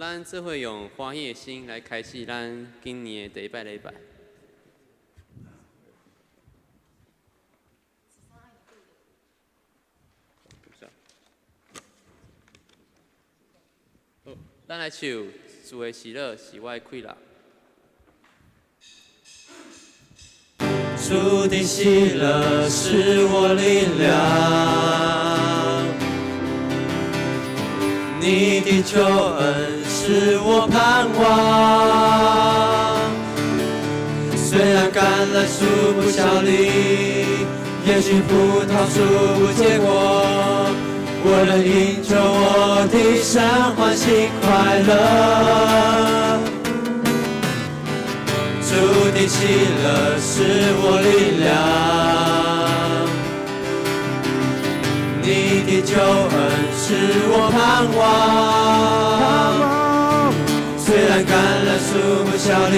咱做伙用歡喜的心來開始咱今年的第一擺禮拜。好，咱來唱《主的喜樂是我的氣力》。主的喜樂是我力量，你的救恩是我盼望。雖然橄欖樹不效力，也許葡萄樹不結果，我仍因著我的神歡喜快樂。主的喜樂是我力量，你的救恩是我盼望。雖然橄欖樹不效力，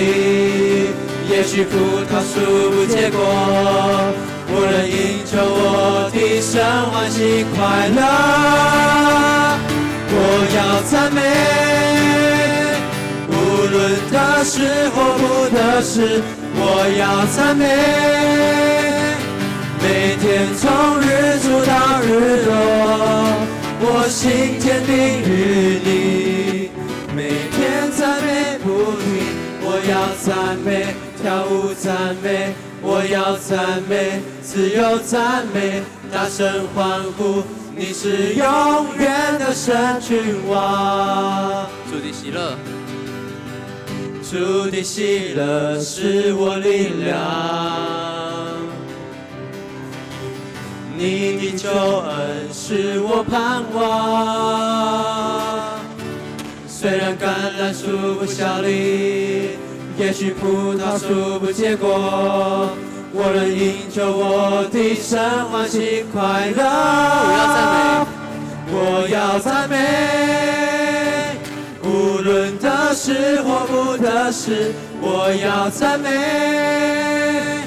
也許葡萄樹不結果，我仍因著我的神歡喜快樂。我要讚美，無論得失或不得失，我要讚美。每天從日出到日落，我心堅定於你。每天讚美不停，我要讚美，跳舞讚美，我要讚美，自由讚美，大聲歡呼，你是永遠的神君王。主的喜樂，主的喜樂是我力量，你的救恩是我盼望。雖然橄欖樹不效力，也許葡萄樹不結果，我仍因著我的神歡喜快樂。我要讚美，我要讚美，無論得失或不得失，我要讚美。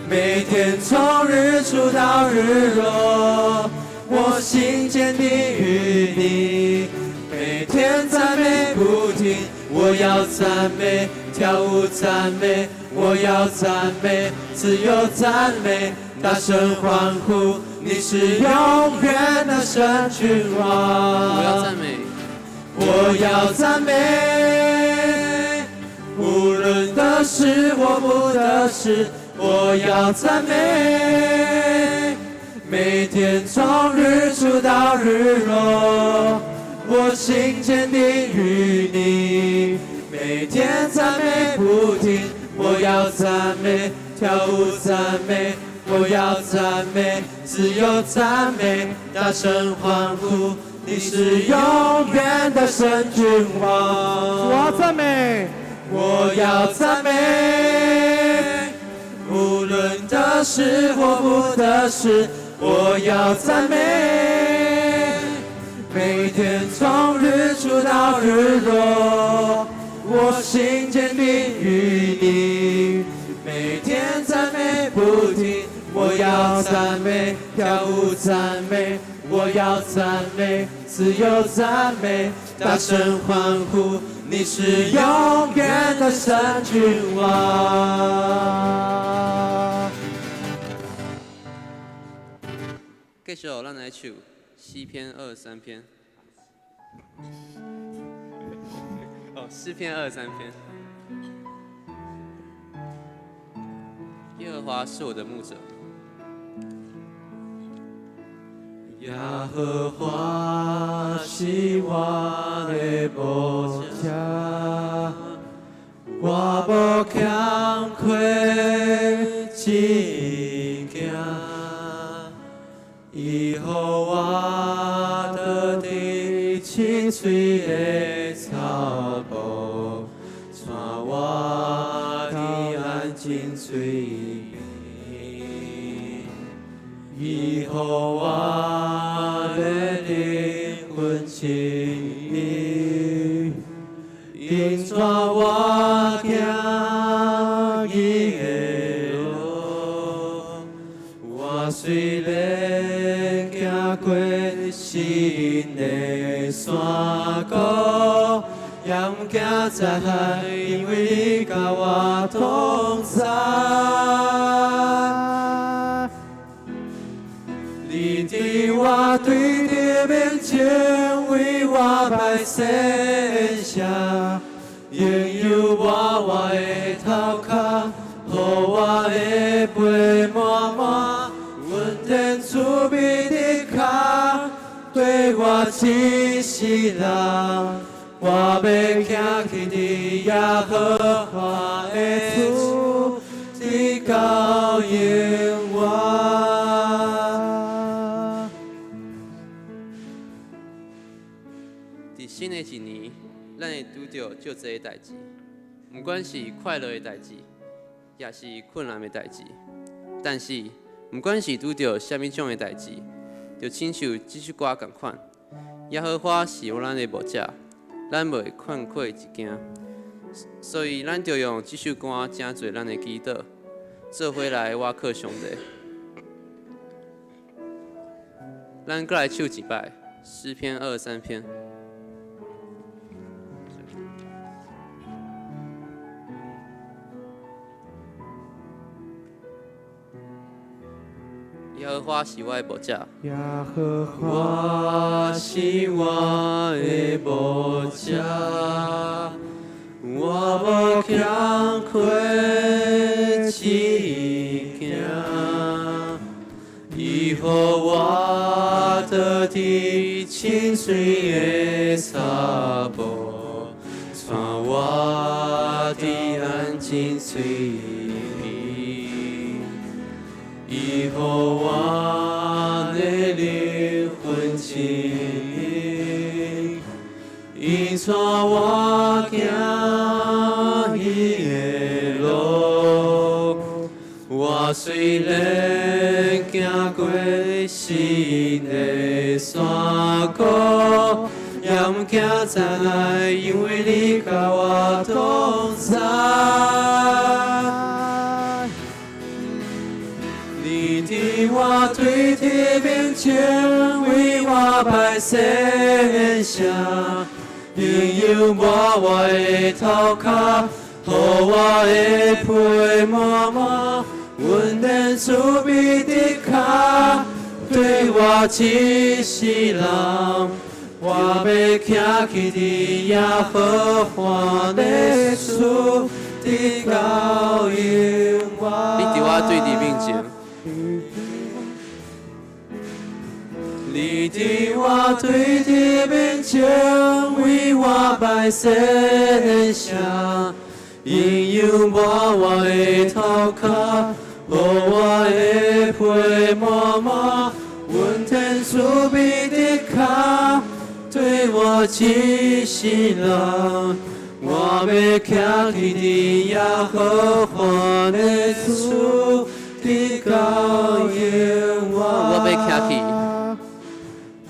每天從日出到日落，我心堅定於你。每天讚美不停，我要讚美，跳舞讚美，我要讚美，自由讚美，大聲歡呼，你是永遠的神君王。我要讚美，我要讚美，無論得失或不得失，我要讚美。每天從日出到日落，我心堅定於你。每天讚美不停，我要讚美，跳舞讚美，我要讚美，自由讚美，大聲歡呼，你是永遠的神君王。我要讚美，我要讚美，無論得失或不得失，我要讚美。每天從日出到日落，我心堅定於你。每天讚美不停，我要讚美，跳舞讚美，我要讚美，自由讚美，大聲歡呼，你是永遠的神君王。繼續，咱來唱詩篇23篇。哦，詩篇23篇。耶和華是我的牧者。耶和華是我的牧者，我無欠缺一件。伊予我倒佇青翠的草埔，帶我佇安靜水邊。伊予我的靈魂清明，引帶我行義的路。我雖然行過死蔭的山谷，也也毋驚災害，因為你佮我同在。你佇我對敵面前為我擺設筵席，用油抹我的頭殼，予我的杯滿滿。恩典慈悲的跤，綴我一世人。我欲徛起佇耶和華的厝，直到永遠。佇新的一年，咱會拄著足濟代誌，毋管是快樂的代誌，抑是困難的代誌。但是，毋管是拄著啥物種的代誌，就親像這首歌仝款，耶和華是咱的牧者，咱袂欠缺一件。所以，咱就用這首歌成做咱的祈禱，做伙來倚靠上帝。咱閣來唱一擺詩篇23篇。耶和華是我的牧者，耶和華是我的牧者，我無欠缺一件。伊予我倒佇清水的草埔，帶我佇安靜水邊。伊予我的靈魂清明，伊帶我行伊的路。我雖然行過死蔭的山谷，也毋驚災害，因為你佮我同在。你佇我對敵面前為我擺設筵席，用油抹我的頭殼，予我的杯滿滿。恩典慈悲的跤，綴我一世人。我欲徛起佇耶和華的厝，直到永遠。你佇我對敵面前，你佇我對敵面前為我擺設筵席，用油抹我的頭殼，予我的杯滿滿。恩典慈悲的跤，綴我一世人。我欲徛起佇耶和華的厝，直到永遠。我欲徛起，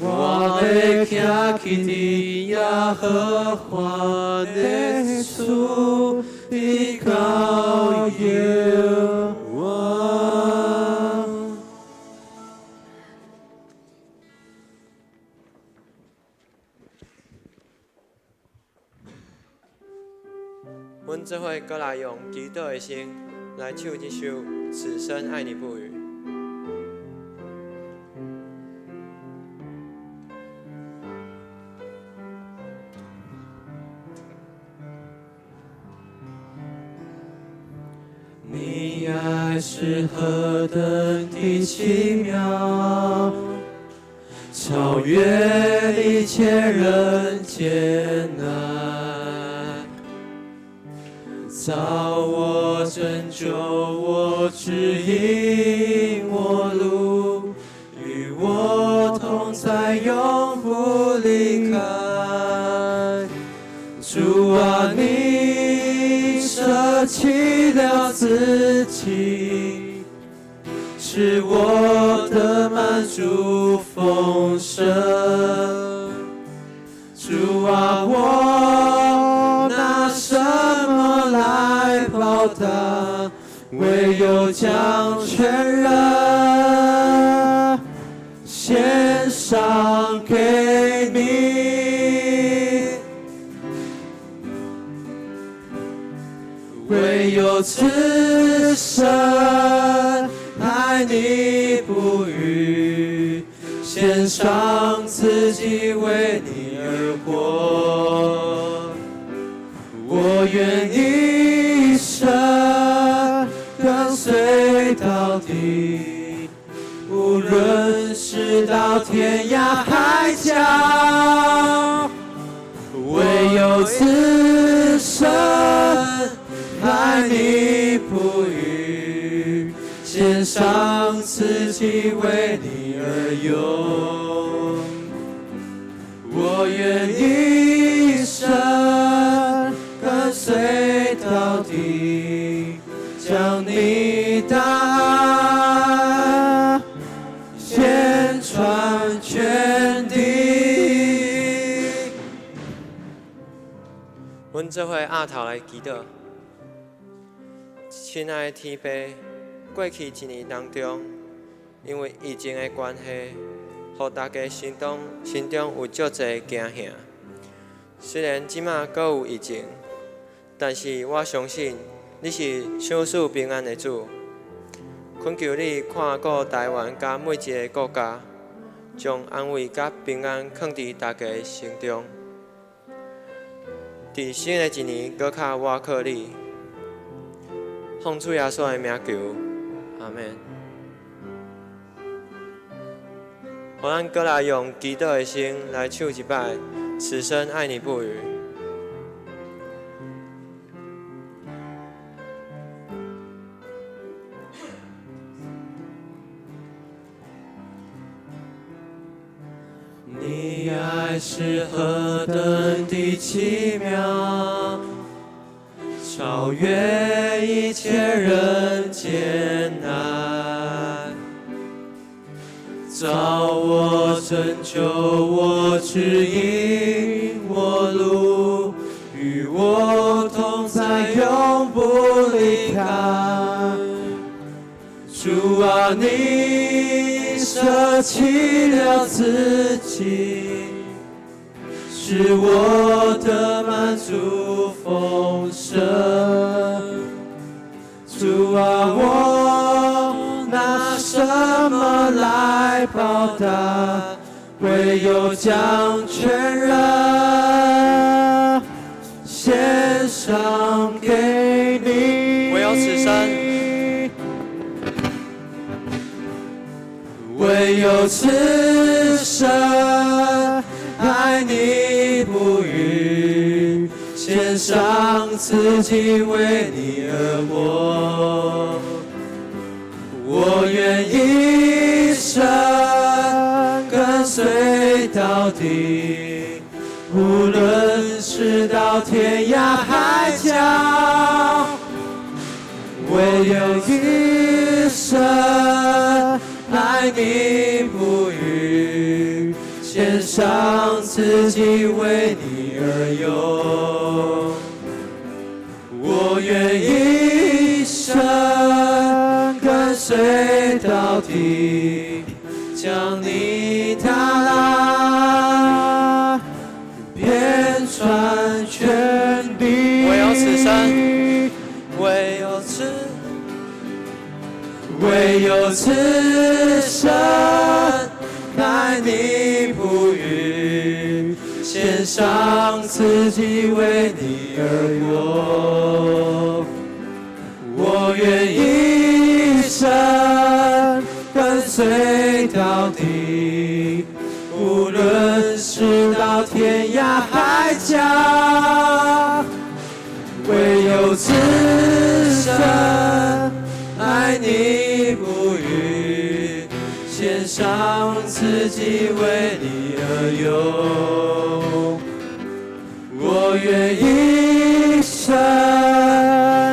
我欲徛起佇耶和華的厝，直到永遠。阮這回閣來用祈禱的心來唱這首《此生愛你不渝》。你愛是何等的奇妙，超越一切人間愛，造我拯救我，指引我路，與我同在，永不離開。主啊，你捨棄了自己，使我得滿足豐盛。主啊，我拿什麼來報答？唯有將全人獻上給你。唯有此生愛你不渝，獻上自己為你而活。我願一生跟隨到底，無論是到天涯海角，唯有此生愛你不渝，獻上自己為你而用。我願一生跟隨到底，將你大愛遍傳全地。阮做伙仰頭來祈禱。親愛的天父，過去一年當中，因為疫情的關係，予大家心中有足濟驚嚇。雖然這馬閣有疫情，但是我相信你是賞賜平安的主。懇求你看顧台灣佮每一个國家，將安慰佮平安囥佇大家的心中。佇新的一年，閣較倚靠你。奉主耶穌的名求，阿們。予咱閣來用祈禱的心來唱一擺，此生愛你不渝。你愛是何等的奇妙，超越一切人間愛，造我拯救我，指引我路，與我同在，永不離開。主啊，你捨棄了自己，使我得滿足豐盛。主啊，我拿什麼來報答？唯有將全人獻上給你。唯有此生，唯有此生愛你不渝，獻上自己為你而活。我願一生跟隨到底，無論是到天涯海角，唯有一生愛你不渝，獻上自己為你而用。我願一生跟隨到底，將你大愛遍傳全地。唯有此生，唯有此，唯有此生愛你不渝，獻上自己為你而活。我願一生跟隨到底，無論是到天涯海角，唯有此生愛你不渝，獻上自己為你而用。我願一生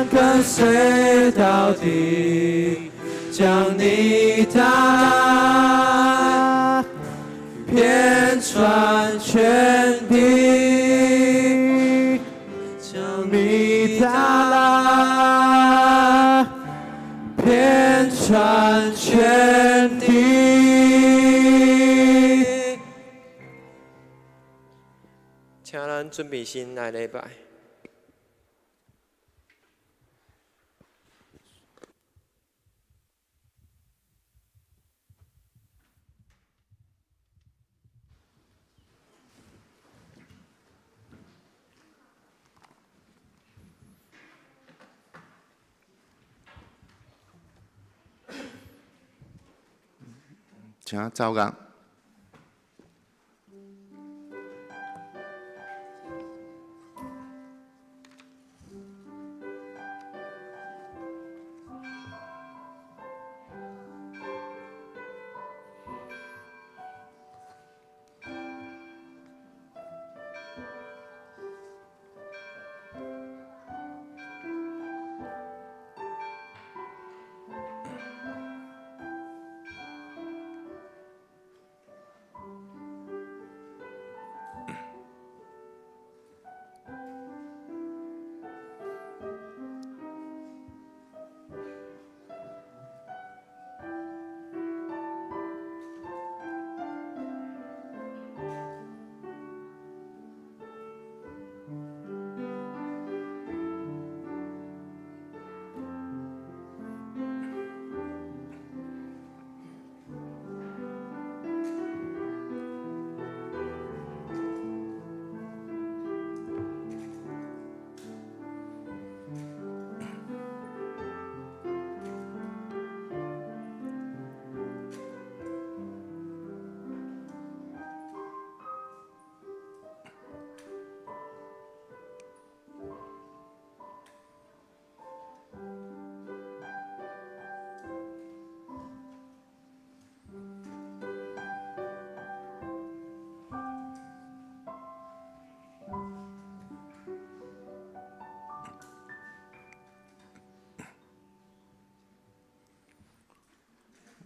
跟隨到底，將你大愛遍傳全地，將你大愛遍傳全地。請咱準備心來禮拜。請奏樂。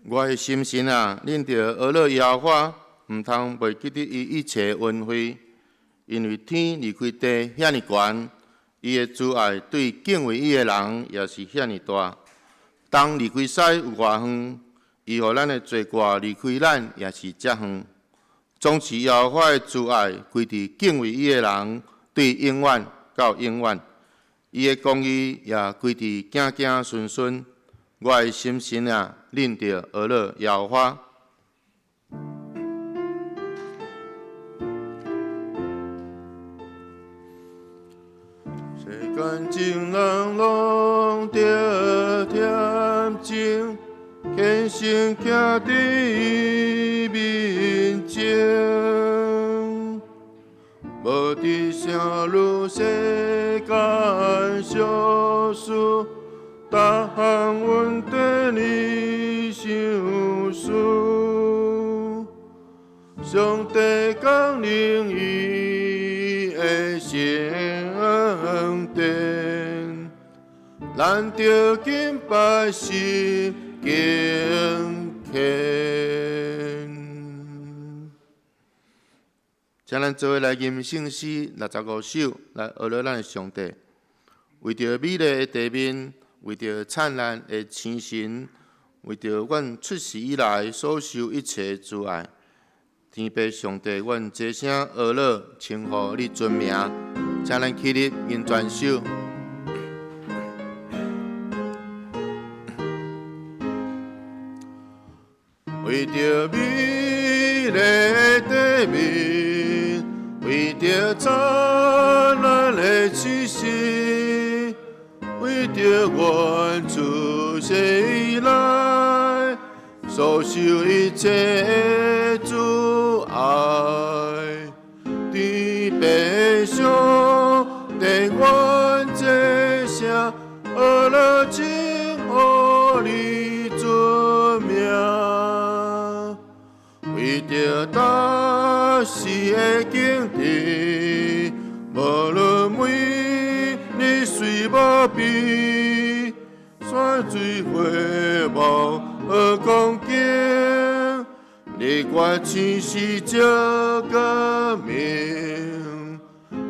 我的心神啊，恁著学乐耶和华，毋通袂记得伊一切恩惠，因为天离开地遐尔悬，伊的慈爱对敬畏伊的人也是遐尔大。东离开西有偌远，伊予咱的罪过离开咱也是遮远。总是耶和华的慈爱归伫敬畏伊的人，对永远到永远。伊的公义也归伫子子孙孙。我的心神啊，恁著学乐耶和华。世间情人拢著恬静，虔诚徛伫伊面前，无伫啥如世间小事。逐项问题你想思，上帝降临伊的圣殿，咱著敬拜是敬虔。请咱做伙来吟圣诗65首，来学乐咱的上帝，为著美丽的地面。为著灿烂的星辰，为著阮出世以来所受一切慈爱，天父上帝，阮齐声学乐，称呼你尊名，请咱起立吟全首。为著美丽的地面，为著灿烂的星辰。为著阮出世以来所受一切的慈爱，天父上帝，阮齐声学乐称呼你尊名，为著大时的敬虔，无论每日虽无比，山水花无好光景，日月星时照光明。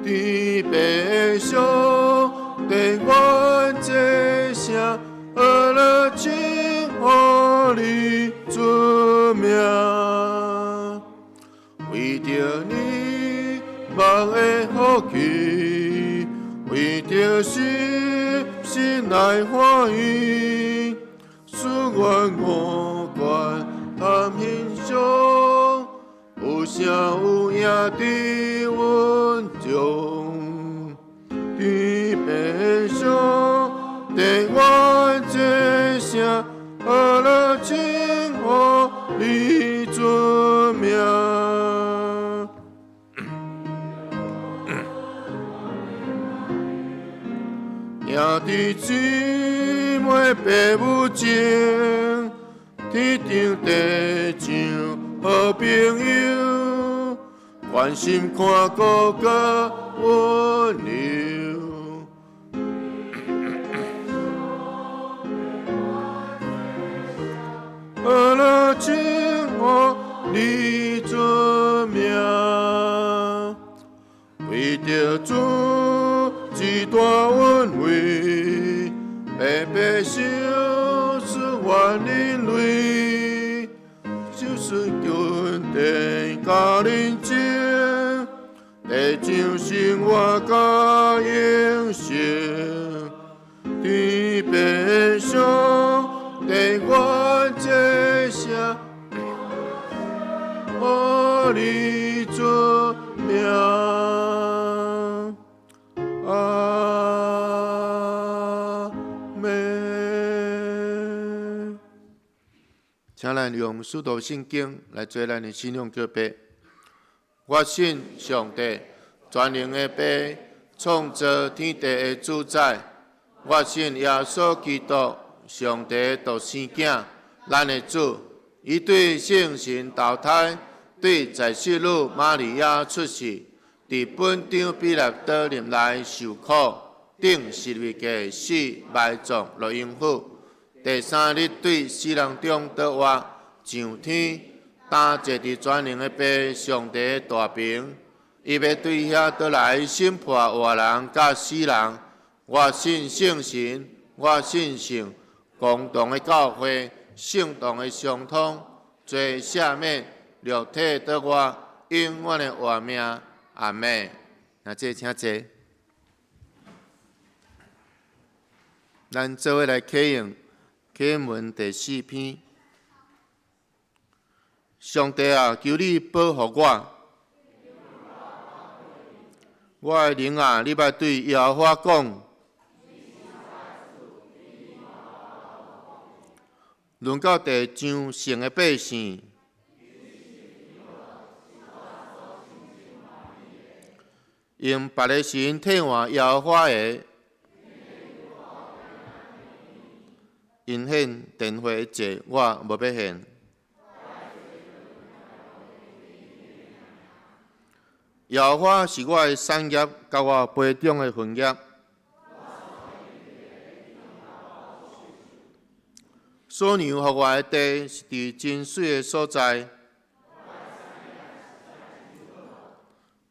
天父上帝，阮齐声学乐称呼你尊名，为著你望的福气。为著心心来欢喜，使阮五官贪欣赏，有声有影伫阮中。天父上帝，阮齐声学乐称呼你尊兄弟姊妹爸母情，天長地久好朋友，關心看顧閣溫柔。學樂稱呼你尊名，為著主之大恩惠，白白賞賜萬人類，就是恩典佮人情，地上生活佮永生，天父上帝願這聲，呼你尊名。阿們。請咱用使徒信經來做咱的信仰告白。我信上帝，全能的父，創造天地的主宰。我信耶穌基督，上帝的獨生囝，咱的主。伊對聖神投胎，對在聖女瑪利亞出世，佇本張彼拉多任內受苦，釘十字架死，埋葬落陰府。第三日對死人中復活，上天，擔坐佇全能的父上帝的大爿。伊欲對遐倒來審判活人佮死人。我信聖神，我信聖公同的教會，聖徒的相通，罪赦免，肉體復活，永遠的活命。阿們。那這請坐。咱做伙來啟用啟文第四篇。上帝啊，求你保護我。我的靈啊，你欲對耶和華講。論到地上聖的百姓，用別的神替換耶和華的，𪜶獻奠火的祭，我無欲獻。耶和華是我的產業，佮我杯中的分業。所讓予我的地是佇真媠的所在。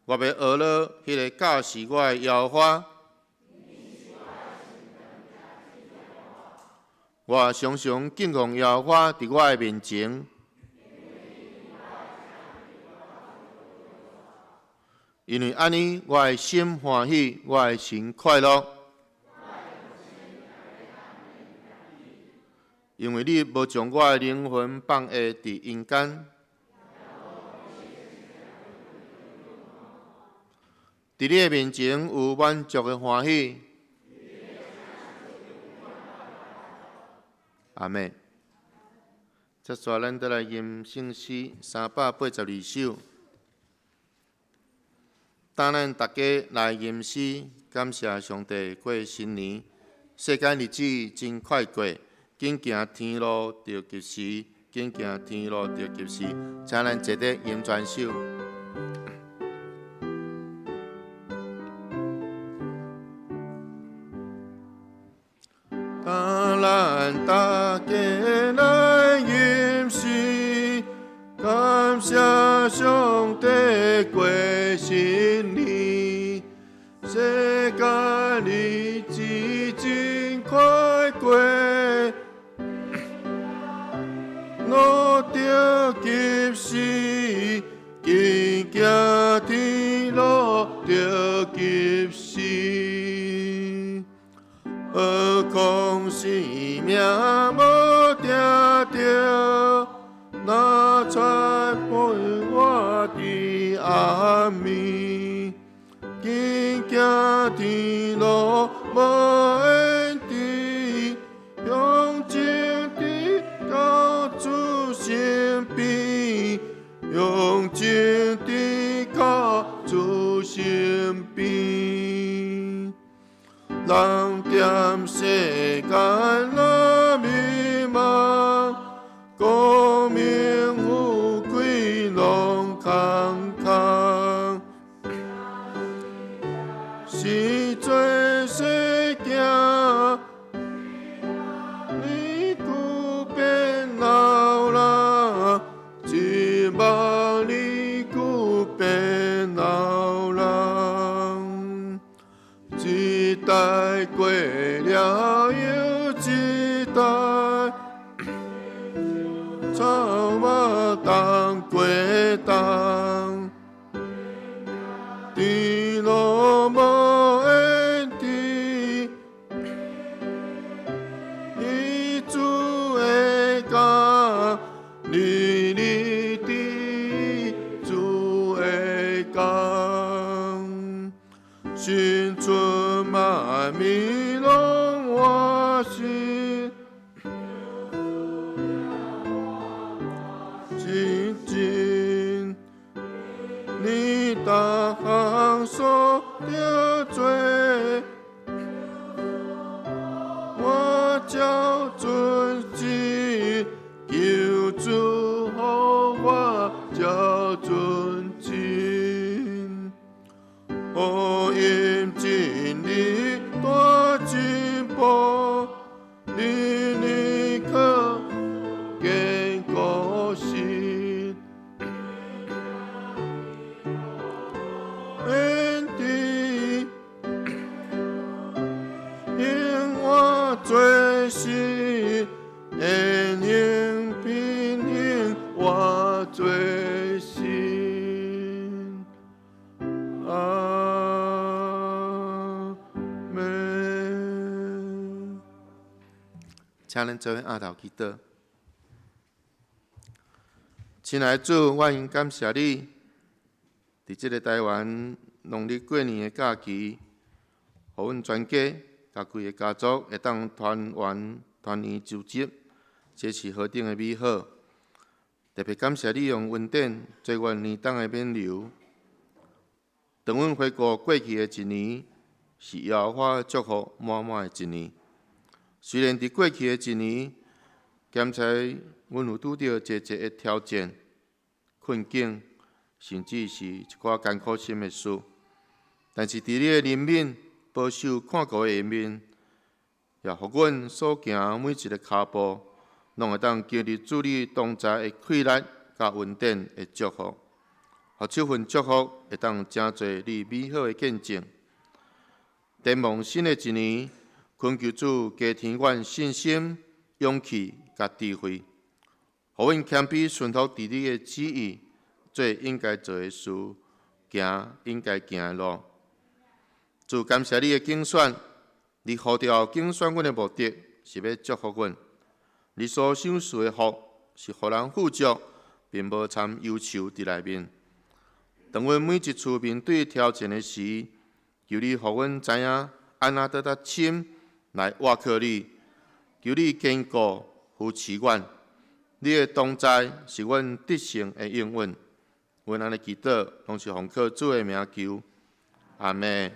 我欲學了彼个教示我的耶和華。我常常敬奉耶和華佇我的面前。因為按呢，我的心歡喜，我的神快樂。因為你無將我的靈魂放下佇陰間，佇你的面前有滿足的歡喜。阿們。接續咱再來吟聖詩382首。當咱大家來吟詩，感謝上帝過新年，世間日子真快過。緊行天路著及時，緊行天路著及時，請咱坐佇吟全首。當咱大家來吟詩，感謝上帝過新年，世間日子真快過。路著及時，緊行天路著及時。何況生命無定著，若傳陪我佇暗暝，緊行天路無延遲，向前佇到主身邊，向前佇到主身邊。咱人踮世間若迷茫，光明富貴攏空空，是做世行，年久變老人，一目年久變老人，一代過了又一代，草木冬過冬，甜路無緣甜，彼此的工，日日彼此的工，新春萬暝攏活心，真真，你逐項所著做，我照準時，求主予我照準真，福音真理大進步，日日可堅固心。免得因我做事，言行品行我做事。阿們。請咱做伙徛頭祈禱。親愛的主，我感謝你，佇這个台灣農曆過年的假期，予阮全家佮規个家族會當團圓團圓聚集，這是何等的美好！特別感謝你用恩典做阮年冬的勉勵。當阮回顧過去的一年，是耶和華祝福滿滿的一年。雖然佇過去的一年，檢查阮有拄著濟濟的挑戰、困境，甚至是一寡艱苦心的事，但是佇你的憐憫、保守、看顧的下面，也予阮所行每一个跤步，攏會當經歷主你同在的氣力佮恩典的祝福，予這份祝福會當成做你美好的見證。展望新的一年，懇求主加添阮信心、勇氣佮智慧，予阮謙卑順服佇你的旨意，做應該做的事，行應該行的路。主，感謝你的揀選，你呼召揀選阮的目的是欲祝福阮。你所賞賜的福是予人富足，並無摻憂愁佇內面。當阮每一次面對挑戰的時，求你予阮知影按怎閣較深來倚靠你，求你堅固扶持阮。你的同在是阮得勝的應允。阮按呢祈禱，攏是奉靠主的名求。阿們。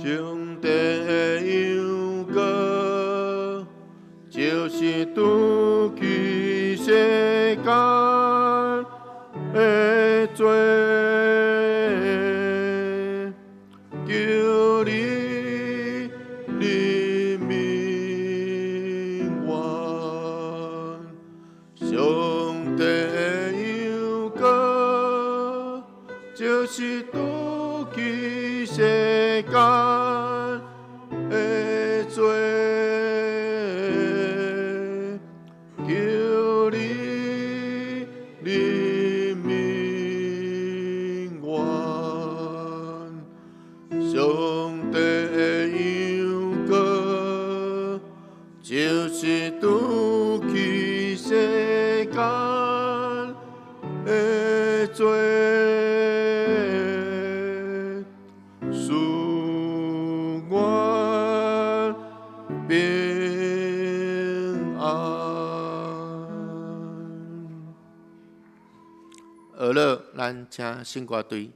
上帝的羊羔，就是除去世間的罪，求你憐憫阮。上帝的羊羔，就是除去世間的罪，求你憐憫阮。上帝的羊羔，就是除去世間的罪，賜阮平安。学乐，咱请圣歌队。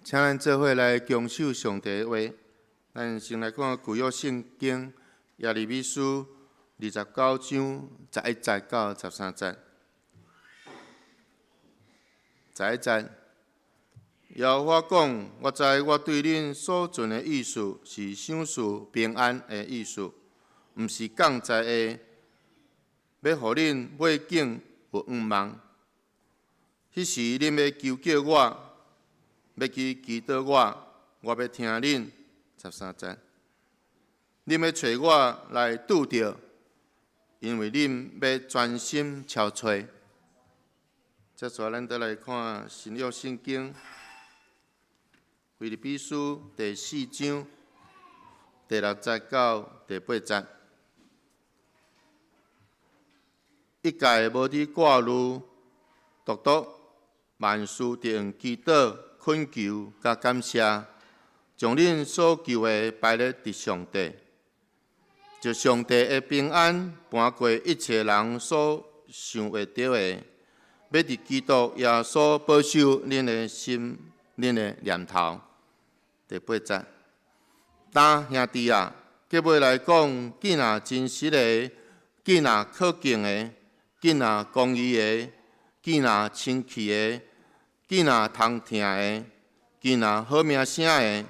请咱做伙来恭守上帝的话。咱先来看旧约圣经耶利米书29章11节到13节。11节，耶和华讲：我知我对恁所存的意思是赏赐平安的意思，毋是降灾的，欲予恁尾景有向望。彼时恁欲求叫我，欲去祈祷我，我欲听恁。13节，恁欲揣我来拄著，因为恁欲专心撨揣。接续咱倒来看新约圣经腓立比书第4章第6节到第8节，一概无伫挂虑，独独万事著用祈祷、恳求佮感谢，将恁所求的摆列伫上帝，就上帝的平安搬过一切人所想袂著的，欲伫基督耶稣保守恁的心、恁的念头。第8节，当兄弟啊，结尾来讲，见若真实的，见若可敬的，见若公义的，见若清气的，见若通疼的，见若好名声的，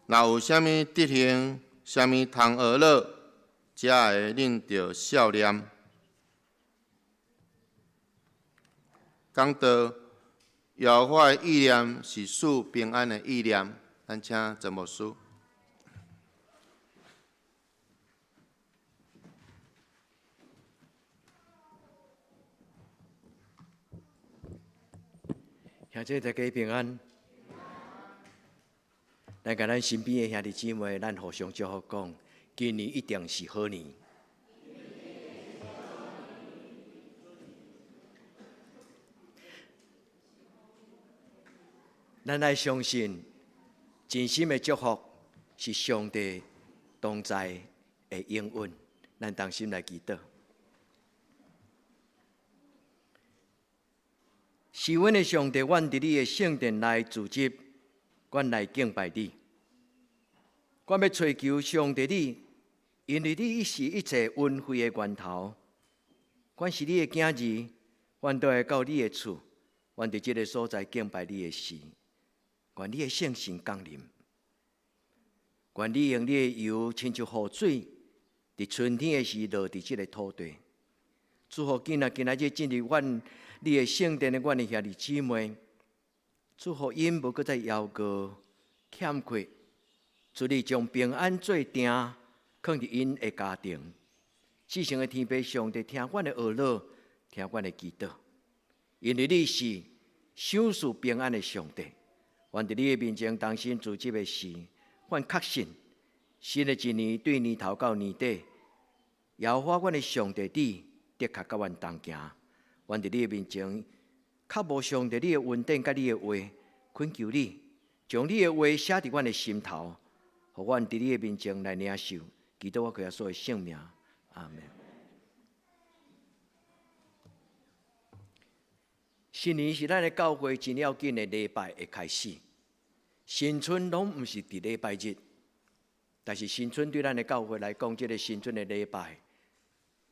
若有啥物德行，啥物通学乐，才会恁著孝念。讲到耶和华的意念是赐平安的意念，咱请陈牧师。兄弟大家平安。来，共咱身边的兄弟姊妹，咱互相祝福讲，今年一定是好年。咱爱相信，真心的祝福是上帝同在的应允。咱同心来祈祷。是阮的上帝，阮伫你的圣殿内聚集，阮来敬拜你。阮欲揣求上帝你，因为你是一切恩惠的源头。阮是你的囝儿，阮都会到你的厝，阮伫这个所在敬拜你的时，愿你的圣神降临，愿你用你的油亲像雨水，伫春天的时落伫这个土地。祝福囝仔今仔日进入阮你的圣殿的阮的兄弟姊妹，祝福𪜶无阁再枵饿欠缺，主你将平安做定，囥伫𪜶的家庭。至圣的天父上帝，听阮的哀祷，听阮的祈祷，因为你是赏赐平安的上帝。愿伫你的面前同心聚集的时，阮确信新的一年对年头到年底，耶和华阮的上帝你的确佮阮同行。愿伫你的面前，较无上帝你的恩典佮你的话，恳求你将你的话写伫阮的心头，予阮伫你的面前来领受。祈祷我靠耶稣的圣名，阿们。新年是咱的教会真要紧的礼拜的开始。新春拢毋是伫礼拜日，但是新春对咱的教会来讲，这个新春的礼拜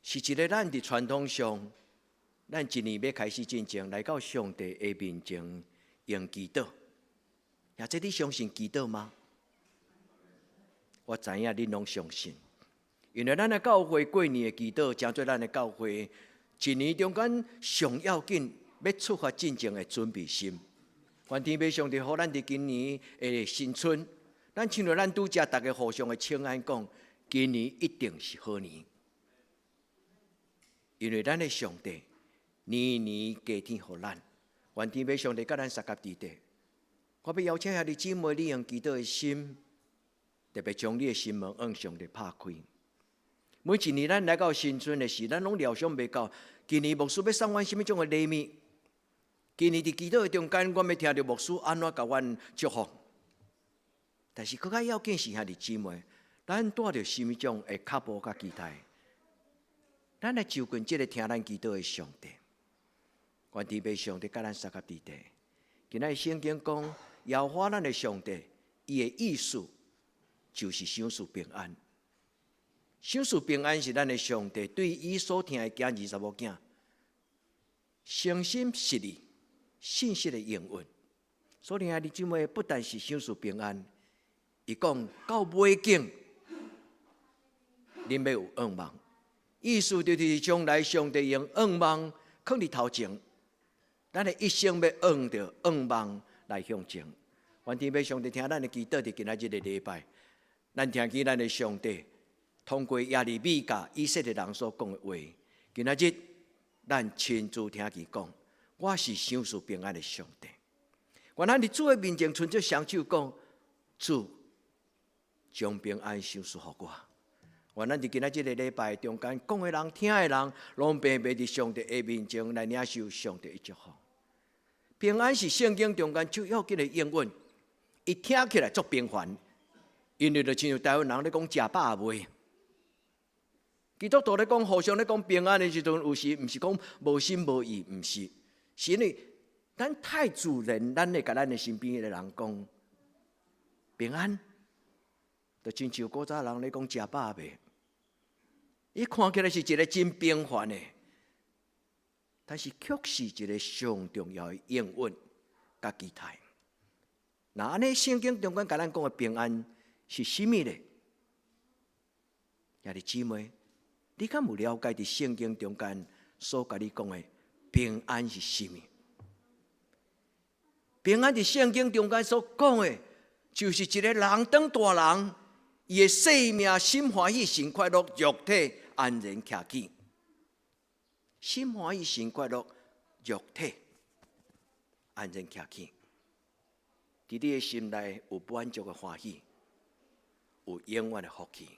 是一个咱伫传统上，咱一年欲开始进前，来到上帝的面前用祈祷。也这你相信祈祷吗？我知影恁拢相信，因为咱的教会过年的祈祷，成做咱的教会一年中间上要紧欲出发进前的准备心。愿天父上帝予咱伫今年的新春，咱亲像咱拄才逐家互相的请安讲，今年一定是好年，因为咱的上帝年年加添予咱。愿天父上帝佮咱相佮伫地。我欲邀请兄弟姊妹，你用祈祷的心，特别将你的心门向上帝拍开。每一年咱来到新春的时，咱拢料想袂到，今年牧师欲送阮啥物种的礼物。今年伫祈祷的中间，阮欲听著牧师按怎共阮祝福。但是阁较要紧是兄弟姊妹，咱带著啥物种的脚步佮期待，咱来就近这个听咱祈祷的上帝。愿天父上帝佮咱相佮伫地。今仔日圣经讲，耶和华咱的上帝，伊的意思就是赏赐平安。赏赐平安是咱的上帝对伊所疼的囝儿查某囝，诚心实意、信实的应允。所以兄弟姊妹，不但是赏赐平安，伊讲到尾景，恁欲有盼望。意思就是将来上帝用盼望囥伫头前，咱的一生欲向著盼望来向前。愿天父上帝听咱的祈祷，伫今仔日的礼拜，咱听见咱的上帝通过耶利米共以色列人所讲的话，今仔日咱亲自听伊讲，我是赏赐平安的上帝。愿咱伫主的面前，伸出双手讲，主将平安赏赐予我。愿咱伫今仔这个礼拜中间，讲的人、听的人，拢平平伫上帝的面前来领受上帝的祝福。平安是圣经中间最要紧的应允，伊听起来足平凡，因为就亲像台湾人咧讲食饱未？基督徒咧讲，互相咧讲平安的时阵，有时毋是讲无心无意，毋是，是因为咱太自然，咱会共咱的身边的人讲平安。就親像古早人咧講食飽未？伊看起來是一个真平凡的，但是卻是一个上重要的應允佮期待。那按呢，聖經中間共咱講的平安是啥物咧？兄弟姊妹，你敢有了解佇聖經中間所共你講的平安是啥物？平安佇聖經中間所講的，就是一个人當大人，伊的性命心歡喜、心快樂，肉體安然徛起。心歡喜、心快樂，肉體安然徛起。佇你的心內有滿足的歡喜，有永遠的福氣。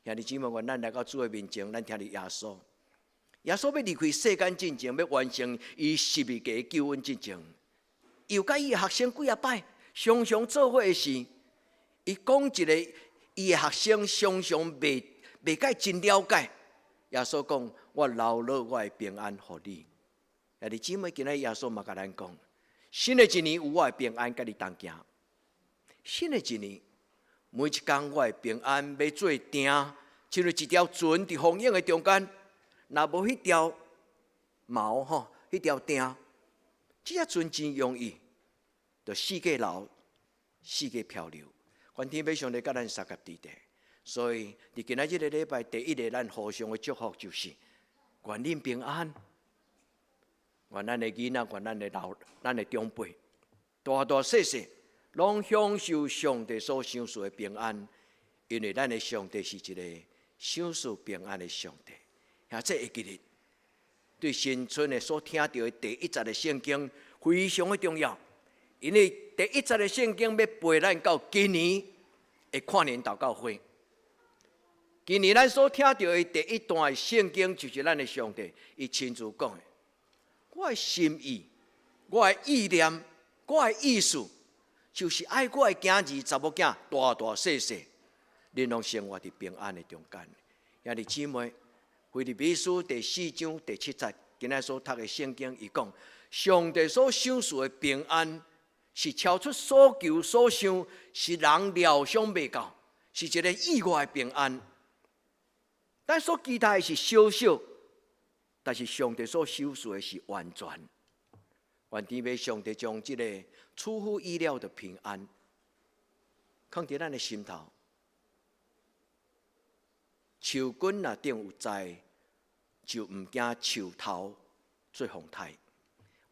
兄弟姊妹，願咱來到主的面前，咱聽著耶穌。耶穌欲離開世間進前，欲完成伊十字架救恩進前，又佮伊的學生幾仔擺，常常做伙的時，伊講一个伊的學生常常袂解真了解。耶穌講：我留落我的平安予你。兄弟姊妹，今仔日耶穌嘛共咱講：新的一年有我的平安佮你同行。新的一年，每一工我的平安欲做碇，親像一條船佇風湧的中間，若無彼條錨吼，彼條碇，這隻船真容易就四界流、四界漂流。願天父上帝佮咱相佮佇咧，所以佇今仔這个禮拜第一个咱互相的祝福就是，願恁平安，願咱的囡仔，願咱的老，咱的長輩，大大細細，攏享受上帝所賞賜的平安，因為咱的上帝是一個賞賜平安的上帝。兄弟會記得，對新春的所聽著的第一節的聖經非常的重要，因為第一節的聖經欲陪咱到今年的跨年禱告會。今年咱所聽著的第一段的聖經，就是咱的上帝伊親自講的：我的心意，我的意念，我的意思，就是愛我的囝兒、查某囝，大大細細，恁攏生活佇平安的中間。兄弟姊妹，腓立比書第四章第七節，今仔所讀的聖經，伊講上帝所賞賜的平安，是超出所求所想，是人料想袂到，是一个意外的平安。咱所期待的是少少，但是上帝所賞賜的是完全。願天父上帝將這个出乎意料的平安，放佇咱的心頭。樹根若頂有栽，就毋驚樹頭做風颱。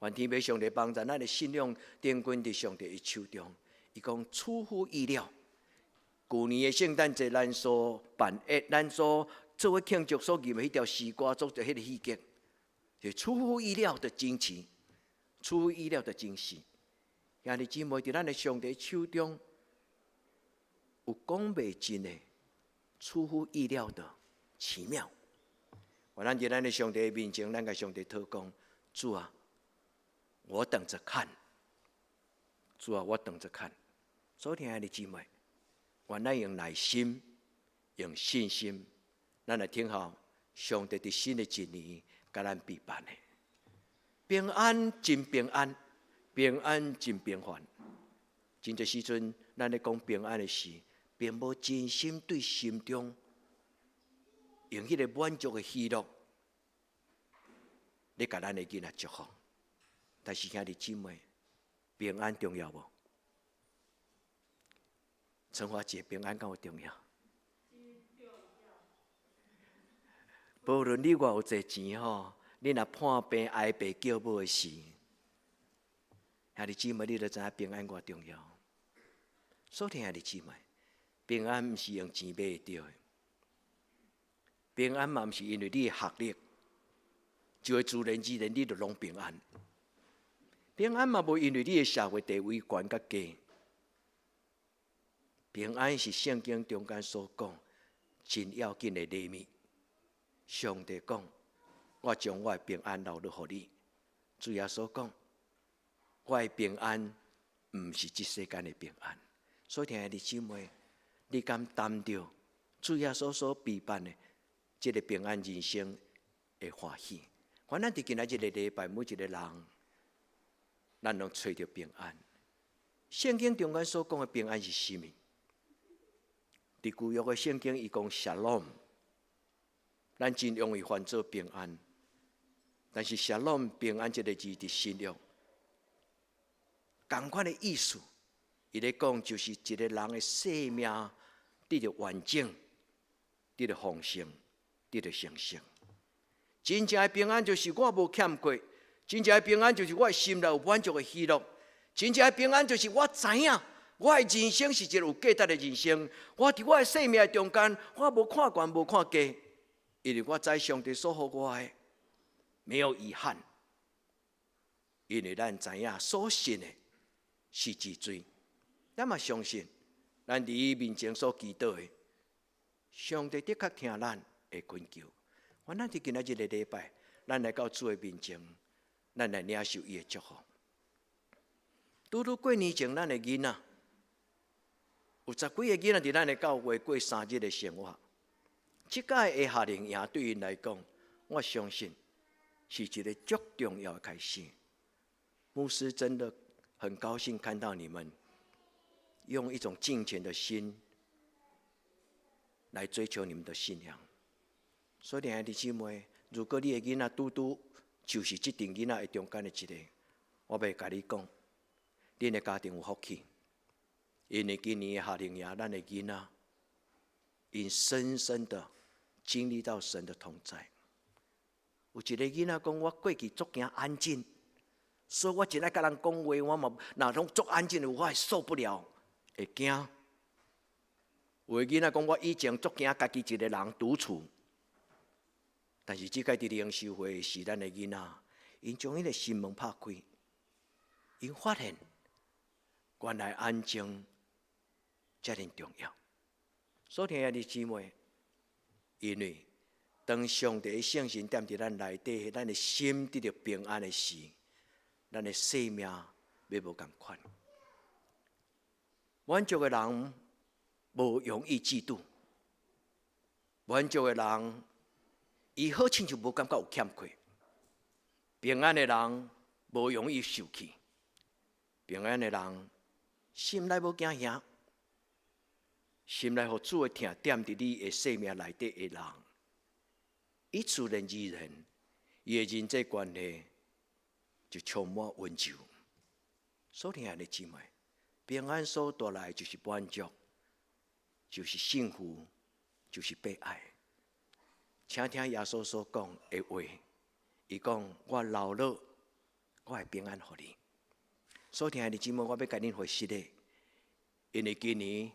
願天父上帝幫助咱的信仰定根佇上帝的手中。伊講出乎意料，舊年的聖誕節，咱所辦的，咱所做伙慶祝所吟的彼條詩歌，做著彼个戲劇，是出乎意料的驚奇，出乎意料的驚喜。兄弟姊妹，佇咱的上帝手中，有講袂盡的出乎意料的奇妙。願咱佇咱的上帝面前，咱共上帝禱告：主啊，我等著看。主啊，我等著看。所親愛的姊妹，願咱用耐心、用信心，咱來聽候上帝佇新的一年共咱備辦的平安，真平安，平安真平凡。真濟時陣，咱咧講平安的時，並無真心對心中用彼个滿足的喜樂，咧共咱的囡仔祝福。但是兄弟姊妹，平安重要無？陳華姐，平安敢有重要？無論你偌有濟錢吼，你若破病哀爸叫母的時，兄弟姊妹，你就知影平安偌重要。所以兄弟姊妹，平安毋是用錢買會著的，平安嘛毋是因為你的學歷，就會自然自然你就攏平安。平安嘛無因為你的社會地位懸佮低。平安是聖經中間所講真要緊的禮物。上帝講：我將我的平安留落予你。主耶穌講：我的平安毋是這世間的平安。所以，親愛的姊妹，你敢擔著主耶穌所備辦的這个平安人生的歡喜？願咱佇今仔這个禮拜，每一个人，咱攏揣著平安。聖經中間所講的平安是啥物？佇舊約的聖經，伊講 shalom，咱真容易翻做平安。但是 shalom 平安這个字佇新約，仝款的意思，伊咧講就是一个人的生命得著完整，得著豐盛，得著成熟。真正的平安就是我無欠缺，真正的平安就是我的心內有滿足的喜樂，真正的平安就是我知影我的人生是一個有價值的人生。我佇我的生命中間，我無看懸無看低，因為我知上帝所予我的沒有遺憾，因為咱知影所信的是至尊，咱嘛相信，咱佇伊面前所祈禱的，上帝的確聽咱的懇求。願咱佇今仔日的禮拜，咱來到主的面前，咱來領受伊的祝福。拄拄過年前，咱的囡仔有十幾个囡仔佇咱的教會過3日的生活。這屆的夏令營對𪜶來講，我相信是一個足重要的開始。牧師真的很高興看到你們用一種敬虔的心來追求你們的信仰。所以，兄弟姊妹，如果你的囡仔拄拄就是這陣囡仔的中間的一個，我欲共你講，恁的家庭有福氣，因為今年的夏令營，咱的囡仔𪜶深深的經歷到神的同在。有一个囡仔講，我過去足驚安靜，所以我真愛佮人講話，我嘛若攏足安靜的，我會受不了，會驚。有的囡仔講，我以前足驚家己一个人獨處，但是這擺佇靈修會時，咱的囡仔，𪜶將彼个心門拍開，𪜶發現原來安靜遮爾重要。所以，兄弟姊妹，因為當上帝的聖神踮佇咱內底，咱的心得著平安的時，咱的生命欲無仝款。滿足的人無容易嫉妒，滿足的人，伊好親像無感覺有欠缺。平安的人無容易受氣，平安的人心內無驚嚇，心內予主的疼踮佇你的生命內底的人，伊自然而然，伊的人際關係就充滿溫柔。所以，兄弟姊妹，平安所帶來就是滿足，就是幸福，就是被愛。請聽耶穌所講的話，伊講：我留落，我的平安予你。所以，兄弟姊妹，我欲共恁回實的，因為今年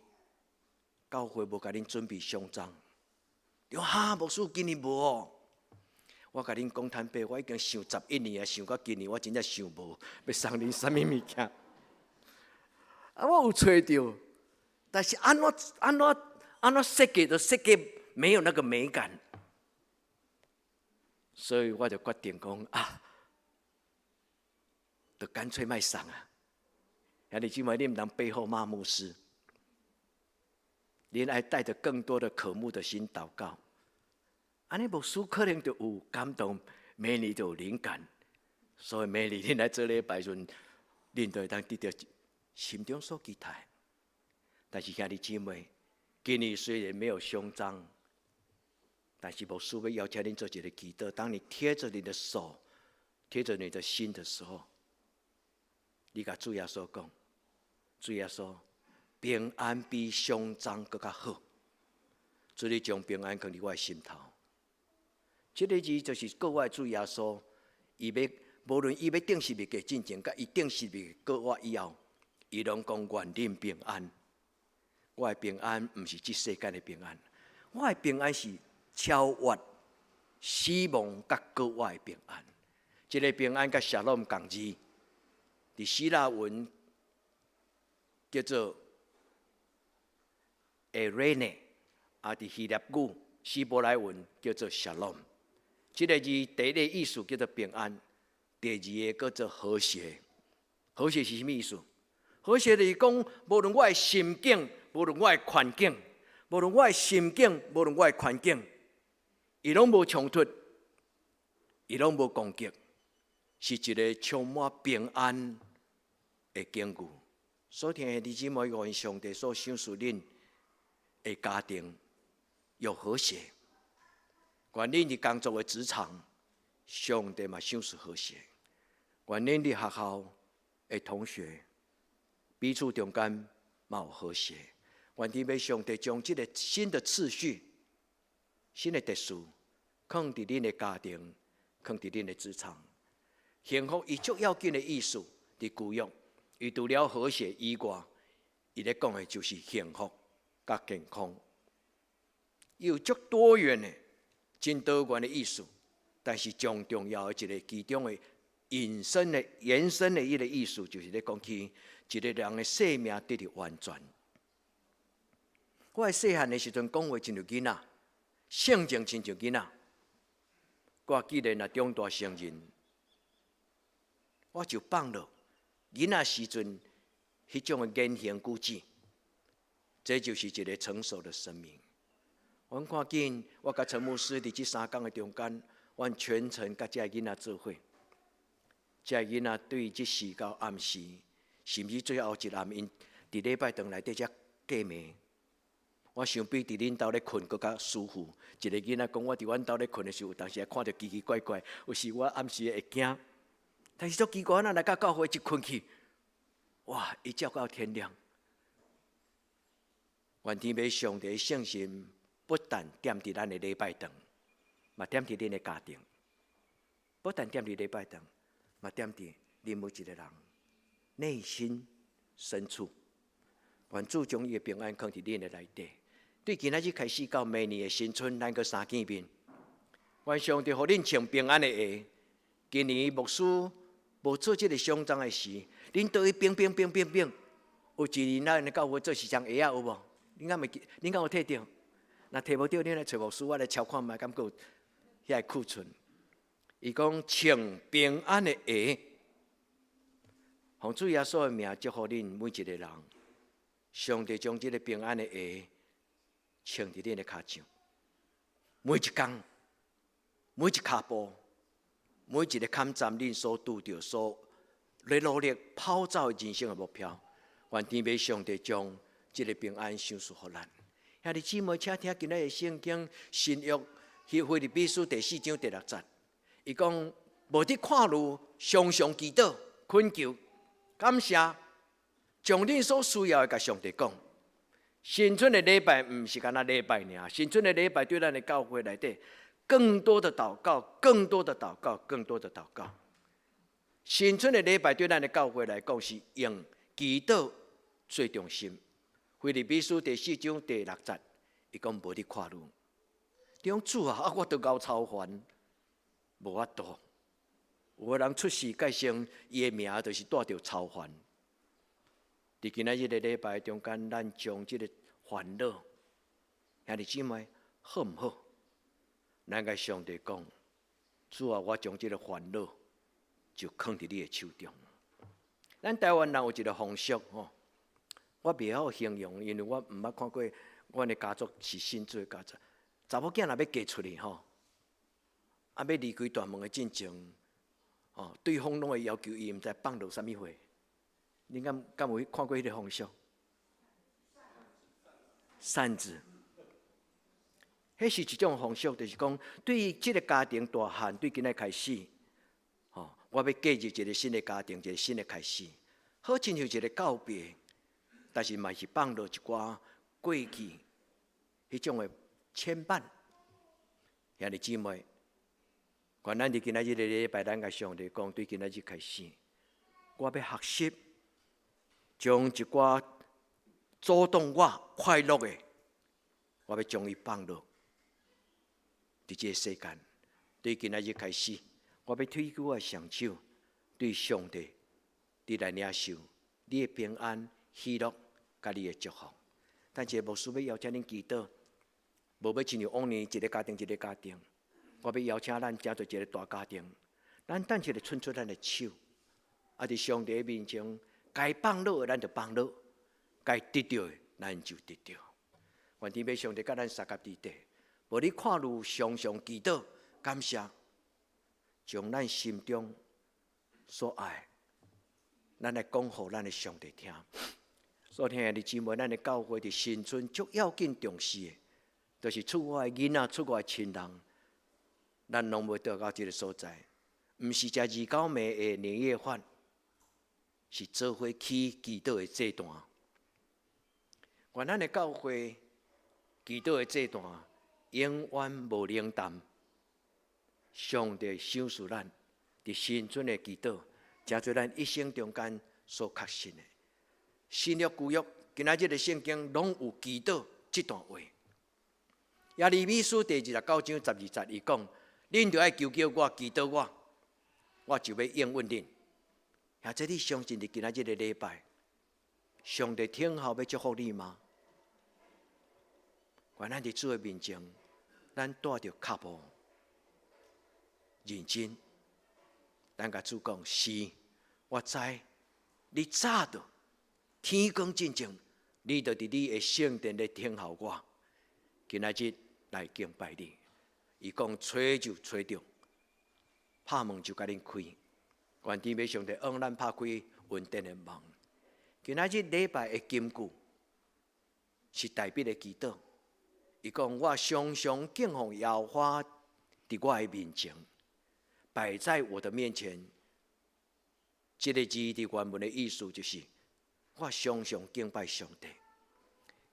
教會無共恁準備胸章。哈，牧師今年無哦。我共恁講坦白，我已經想11年啊，想到今年我真正想無欲送恁啥物物件。啊，我有揣著，但是按怎按怎按怎設計都設計沒有那個美感，所以我就決定講啊，就乾脆莫送啊。兄弟姊妹，你毋通背後罵牧師，恁愛帶著更多的渴慕的心禱告。按呢牧師可能就有感動，明年就有靈感，所以明年恁來做禮拜時陣，恁就會當得著心中所期待。但是兄弟姊妹，今年雖然沒有胸章，但是牧師欲邀請恁做一个祈禱。當你貼着你的手，貼着你的心的時候，你共主耶穌講：主耶穌，平安比胸章閣較好。主你將平安囥佇我的心頭。這个字就是國外主耶穌，伊欲無論伊欲釘十字架進前，佮伊釘十字架過活以後，伊攏講願恁平安。我的平安毋是這世間的平安，我的平安是超越死亡佮過活的平安。這个平安佮 shalom 仝字，佇希臘文叫做 eirene，啊，佇希臘語希伯來文叫做 shalom。這个字第一个意思叫做平安，第二个叫做和諧。和諧是啥物意思？和諧就是講，無論我的心境，無論我的環境，無論我的心境，無論我的環境，伊攏無衝突，伊攏無攻擊，是一个充滿平安的境遇。所以，兄弟姊妹，願上帝所賞賜恁的家庭有和諧。願恁佇工作的職場，上帝嘛賞賜和諧。願恁佇學校的同學彼此中間嘛有和諧。願天父上帝將這个新的次序、新的秩序，放佇恁的家庭，放佇恁的職場。幸福伊足要緊的意思，佇舊約，伊除了和諧以外，伊咧講的就是幸福佮健康。伊有足多元的、真多元的意思，但是上重要的一个其中的引申的、延伸的一个意思，就是咧講起一个人的生命得著完全。我細漢的時陣講話親像囡仔，性情親像囡仔。我既然若長大成人，我就放落囡仔時陣彼種的言行舉止，這就是一个成熟的生命。阮看見我佮陳牧師佇這3工的中間，阮全程佮這个囡仔做伙。這个囡仔對這時到暗時，甚至最後一暗，𪜶佇禮拜堂內底才過暝。我想比佇恁兜咧睏閣較舒服。一个囡仔講，我佇阮兜咧睏的時候，有當時會看著奇奇怪怪，有時我暗時會驚。但是足奇怪，咱來到教會一睏去，哇！一覺到天亮。願天父上帝聖神不但踮佇咱的禮拜堂，嘛踮佇恁的家庭；不但踮佇禮拜堂，嘛踮佇恁每一个人內心深處。願主將伊的平安放佇恁的內底。對今仔日開始到明年的新春，咱閣相見面。願上帝予恁穿平安的鞋。今年牧師無做這个喪葬的事，恁倒去冰冰冰冰冰。有一年咱的教會做一雙鞋仔有無？恁敢會記？恁敢有提著？若提無著，恁來揣牧師，我來抄看覓，敢閣有遐個庫存。伊講穿平安的鞋，奉主耶穌的名祝福恁每一个人。上帝將這个平安的鞋穿佇恁的跤上，每一工，每一跤步，每一个坎站，恁所拄著、所咧努力跑走的人生的目標，願天父上帝將這个平安賞賜予咱。兄弟姊妹，請聽今仔日聖經新約腓立比書第四章第六節，伊講無佇看慮，常常祈禱、懇求、感謝，將恁所需要的共上帝講。新春的禮拜毋是干焦禮拜爾，新春的禮拜對咱的教會內底，更多的禱告，更多的禱告，更多的禱告。新春的禮拜對咱的教會來講，是用祈禱做中心。腓立比書第四章第六節，伊講無佇看慮。講主啊，啊我都𠢕操煩，無法度。有的人出世蓋生，伊的名就是帶著操煩。佇今仔日个禮拜中間，咱將這个煩惱，兄弟姊妹，好毋好？咱共上帝講，主啊，我將這个煩惱就囥佇你的手中。咱台灣人有一个風俗吼，我袂曉形容，因為我毋捌看過阮的家族是信主的家族。查某囝若欲嫁出去吼，啊，欲離開大門的進前，吼，對方攏會要求伊毋知放落啥物貨。恁敢有看過彼个風俗？扇子，彼是一種風俗，就是講對這个家庭大漢，對今仔開始，吼，我欲嫁入一个新的家庭，一个新的開始，好親像一个告別，但是嘛是放落一寡過去彼種的牽絆。兄弟姊妹，願咱佇今仔日的禮拜，咱共上帝講，對今仔日開始，我欲學習將一寡阻擋我快樂的，我欲將伊放落佇這个世間。對今仔日開始，我欲推舉我的雙手，對上帝，你來領受你的平安、喜樂、佮你的祝福。但是牧師欲邀請恁祈禱，無欲親像往年一个家庭一個家庭，我欲邀請咱成做一个大家庭，咱等一下伸出咱的手，啊，佇上帝面前，該放落的咱就放落，該得著的咱就得著。願天父上帝佮咱相佮佇底，無你看慮常常祈禱感謝，將咱心中所愛，咱來講予咱的上帝聽。所以兄弟姊妹，咱的教會佇新春足要緊重視的，就是出外的囡仔、出外的親人，咱攏袂倒到這个所在，毋是食二九暝的年夜飯，是做伙去祈禱的祭壇。願咱的教會祈禱的祭壇永遠無冷淡。上帝賞賜咱佇新春的祈禱，成做咱一生中間所確信的。新約舊約，今仔日的聖經攏有祈禱這段話。耶利米書第29章12節，伊講：恁著愛求叫我，祈禱我，我就欲應允恁。或者你相信佇今仔日的禮拜，上帝聽候欲祝福你嗎？願咱佇主的面前，咱帶著腳步認真，咱共主講：是，我知你早就天光進前，你就佇你的聖殿咧等候我。今仔日來敬拜你。伊講揣就揣著，拍門就共恁開。願天父上帝向咱拍開恩典的門。今仔日禮拜的金句是大衛的祈禱。伊講我常常敬奉耶和華佇我的面前，擺在我的面前。這个字佇原文的意思就是，我常常敬拜上帝。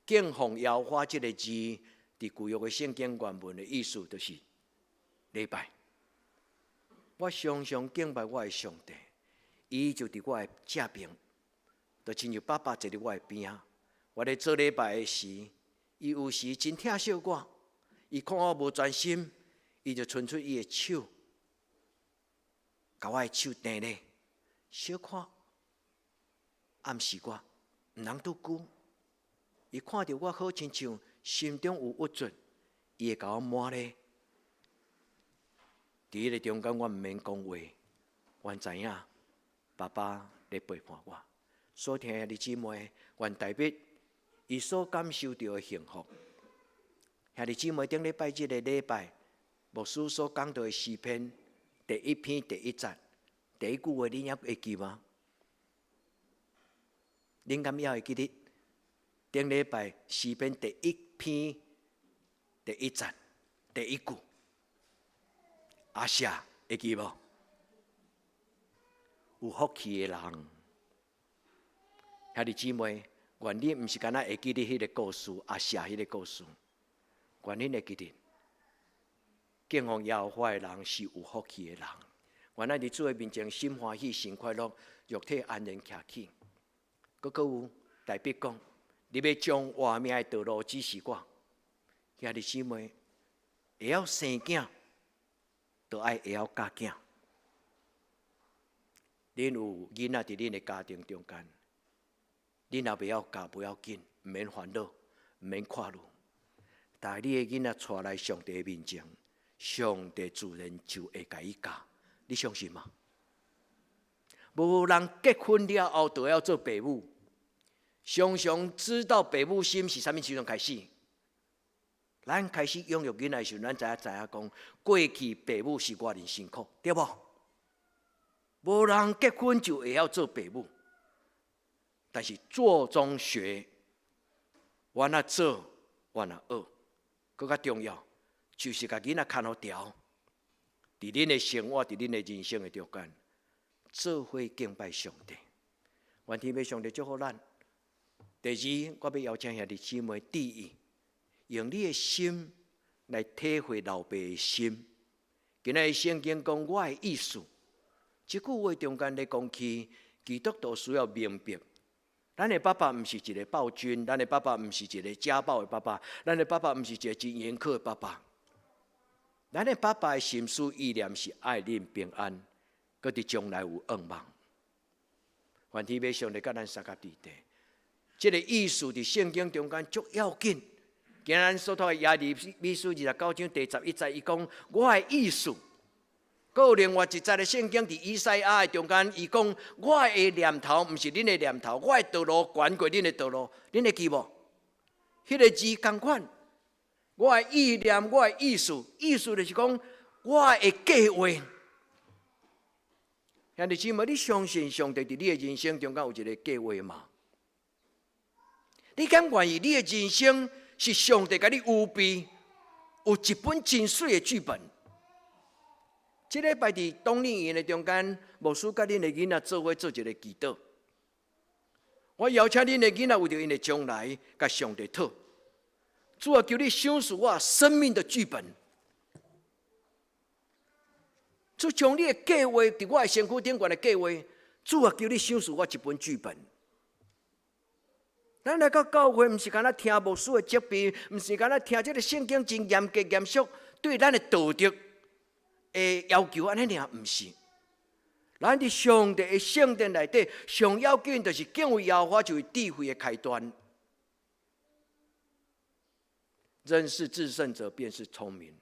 敬奉耶和華這个字，佇舊約的聖經原文的意思就是禮拜。我常常敬拜我的上帝，伊就佇我的正邊，就親像爸爸坐佇我的邊仔。我咧做禮拜的時，伊有時真疼惜我，伊看我無專心，伊就伸出伊的手，共我的手踮咧，小可暗示我，毋通拄久。伊看著我好親像心中有鬱卒，伊會共我摸咧。佇彼个中間，我毋免講話，阮知影爸爸咧陪伴我。所聽的兄弟姊妹，願大衛伊所感受著的幸福。兄弟姊妹，頂禮拜日的禮拜，牧師所講到的詩篇第一篇第一節，第一句話，恁猶會記嗎？恁敢猶會記得？頂禮拜詩篇第一篇第一節第一句，阿夏會記無？有福氣的人，兄弟姊妹，願你毋是干焦會記得彼个故事，阿夏彼个故事，願恁會記得，敬奉耶和華的人是有福氣的人。願咱佇主的面前心歡喜、心快樂，肉體安然徛起。閣閣有大衛講，你欲將活命的道路指示我，兄弟姊妹，會曉生囝，就愛會曉教囝。恁有囡仔佇恁的家庭中間，恁若袂曉教，無要緊，毋免煩惱，毋免看慮。但係你的囡仔帶來上帝的面前，上帝自然就會共伊教。你相信嗎？無人結婚了後就要做爸母，常常知道爸母心是啥物時陣開始。咱開始養育囡仔的時陣，咱才知影講過去爸母是偌爾辛苦，對無？無人結婚就會曉做爸母，但是做中學，我若做，我若學，閣較重要，就是共囡仔牽予牢，佇恁的生活，佇恁的人生的中間，做伙敬拜上帝。願天父上帝祝福咱。第二，我欲邀請兄弟姊妹注意，用你的心來體會老爸的心。今仔日聖經講我的意思，這句話中間咧講起，基督徒需要明白，咱的爸爸毋是一个暴君，咱的爸爸毋是一个家暴的爸爸，咱的爸爸毋是一个真嚴苛的爸爸。咱的爸爸的心思意念是愛恁平安，閣佇將來有向望。願天父上帝佮咱相佮佇地，這个意思佇聖經中間足要緊。今咱所讀的耶利米書29章第11節，伊講我的意思。閣有另外一節的聖經佇以賽亞的中間，伊講我的念頭毋是恁的念頭，我的道路懸過恁的道路，恁會記無？彼个字仝款，我的意念，我的意思，意思就是講我的計劃。兄弟姊妹，你相信上帝佇你的人生中間有一个計劃嗎？你敢願意你的人生是上帝共你預備有一本真媠的劇本？這禮拜佇冬令營的中間，牧師佮恁的囡仔做伙做一个祈禱。我邀請恁的囡仔為著𪜶的將來，共上帝討。主啊，求你賞賜我生命的劇本。主將你的計劃佇我的身軀頂懸的計劃，主啊，求你賞賜我一本劇本。咱來到教會，毋是干焦聽牧師的責備，毋是干焦聽這个聖經真嚴格嚴肅對咱的道德的要求，按呢爾，毋是。咱佇上帝的聖殿內底，上要緊就是敬畏耶和華，就是智慧的開端。認識至聖者，便是聰明。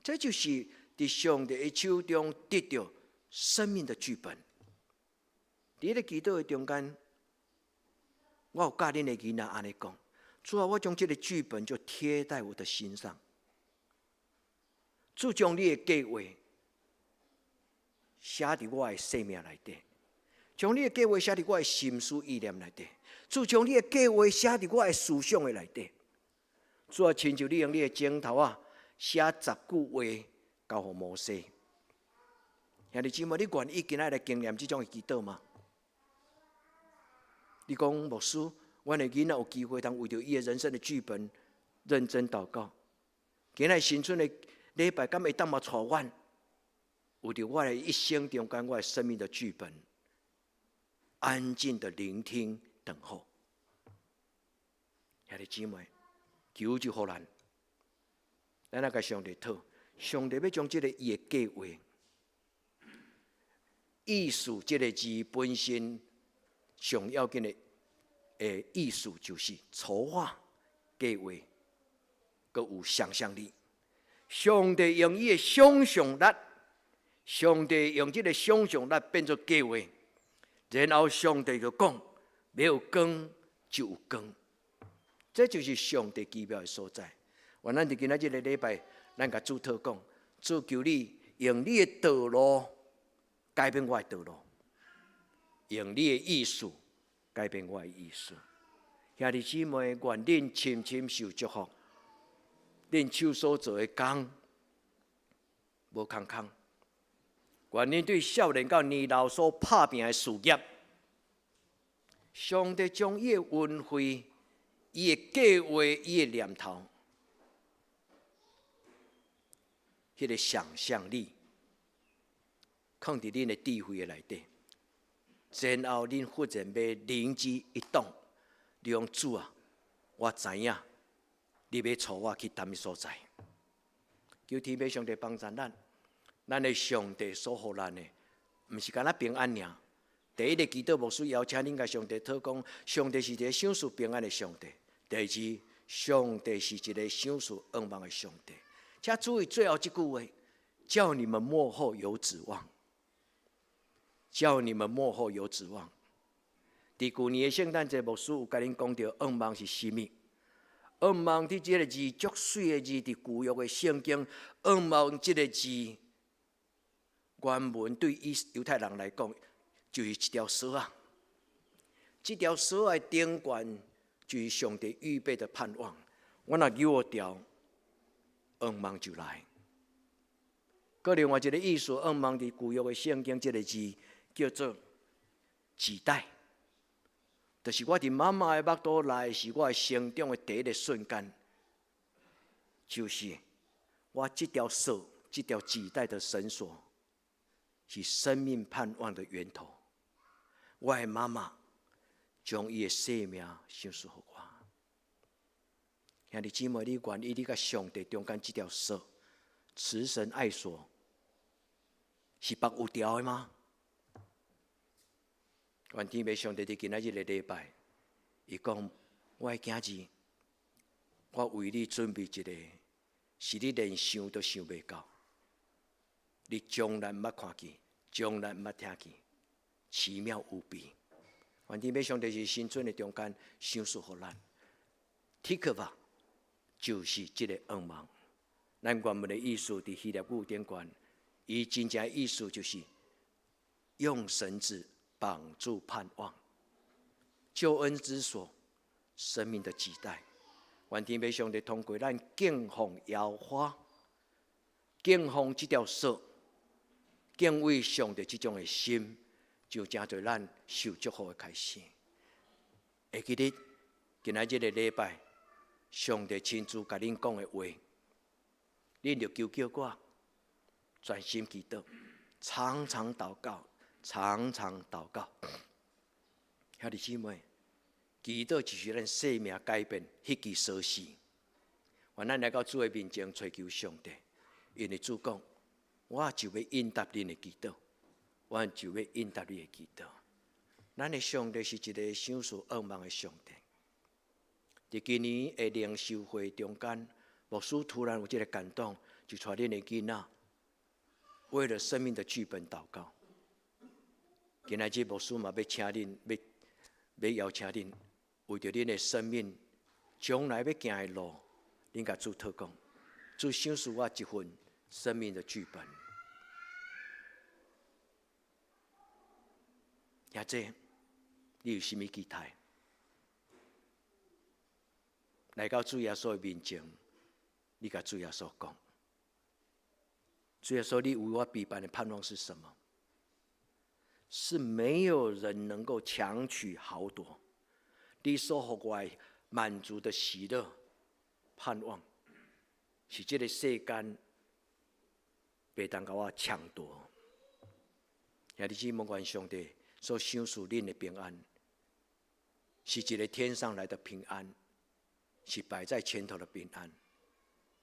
這就是佇上帝的手中得著生命的劇本。佇彼个祈禱的中間，我有佮恁的囡仔按呢講：主啊，我將這个劇本就貼在我的心上。主將你的計劃寫佇我的生命內底，將你的計劃寫佇我的心思意念內底，主將你的計劃寫佇我的思想的內底。主啊，親像你用你的指頭仔寫十句話交予摩西。兄弟姊妹，你願意今仔來經驗這種的祈禱嗎？你講牧師，阮的囡仔有機會通為著伊的人生的劇本認真禱告。今仔新春的禮拜，敢會當嘛帶阮為著我的一生中間我的生命的劇本，安靜的聆聽等候。兄弟姊妹，求就予咱，咱來共上帝討，上帝欲將這个伊的計劃，意思這个字本身上要緊的意思就是籌劃、計劃，閣有想象力。上帝用伊的想象力，上帝用這个想象力變做計劃，然後上帝就講：欲有光就有光。這就是上帝奇妙的所在。願咱佇今仔這个禮拜，咱共主禱講：主求你用你的道路改變我的道路，用你的意思改變我的意思。兄弟姊妹，願恁深深受祝福，恁手所做的工無空空。願恁對少年到年老所拍拚的事業，上帝將伊的恩惠、伊的計劃、伊的念頭，彼个想象力，囥佇恁的智慧的內底，然後恁忽然欲靈機一動，你講主啊，我知影你欲帶我去佗物所在，求天父上帝幫助咱，咱的上帝所予咱的，毋是干焦平安爾。第一个祈禱牧師邀請恁共上帝討講，上帝是一个賞賜平安的上帝。第二，上帝是一個賞賜願望的上帝。請注意最後這句話，叫你們末後有指望。叫你們末後有指望。佇舊年的聖誕節，牧師有共恁講著願望是啥物？願望佇這个字足媠的字，佇舊約的聖經，願望這个字原文對以猶太人來講，就是一條索仔。這條索仔的頂懸就是上帝預備的盼望。我若扭著，願望就來。閣另外一个意思，願望佇舊約的聖經，這个字叫做臍帶，就是我佇媽媽的腹肚內，是我成長的第一个瞬間，就是我這條索、這條臍帶的繩索，是生命盼望的源頭。我的媽媽將伊的生命賞賜予我。兄弟姊妹，你願意你佮上帝中間這條索，慈繩愛索，是縛有牢的嗎？願天父上帝佇今仔日的禮拜，伊講：我的囝兒，我為你準備一個，是你連想都想袂到，你從來毋捌看見，從來毋捌聽見，奇妙無比。願天父上帝佇新春的中間，賞賜予咱，tikvah 就是這个願望。咱原文的意思佇希臘語頂懸，伊真正意思就是用繩子綁住盼望，救恩之索。生命的期待。願天父上帝通過咱敬奉耶和華，敬奉這條索，敬畏上帝這種的心，就成做咱受祝福的開始。會記得今仔這个禮拜，上帝親自共恁講的話，恁就求叫我專心祈禱，常常禱告，常常禱告。兄弟姊妹，祈禱就是咱生命改變彼支鎖匙。願咱來到主的面前，揣求上帝，因為主講，我就欲應答恁的祈禱，我就欲應答你的祈禱。咱的上帝是一个賞賜願望的上帝。佇今年的靈修會中間，牧師突然有這个感動，就帶恁的囡仔為了生命的劇本禱告。今仔日牧師嘛欲請恁，欲邀請恁，為著恁的生命將來欲行的路，恁共主禱告，主賞賜我一份生命的劇本。兄弟，你有啥物期待？來到主耶穌的面前，你共主耶穌講：主耶穌，你為我備辦的盼望是什麼？是沒有人能夠強取豪奪。你所予我滿足的喜樂、盼望，是這个世間袂當共我搶奪。兄弟姊妹，願上帝所賞賜恁的平安，是一个天上來的平安，是擺在前頭的平安，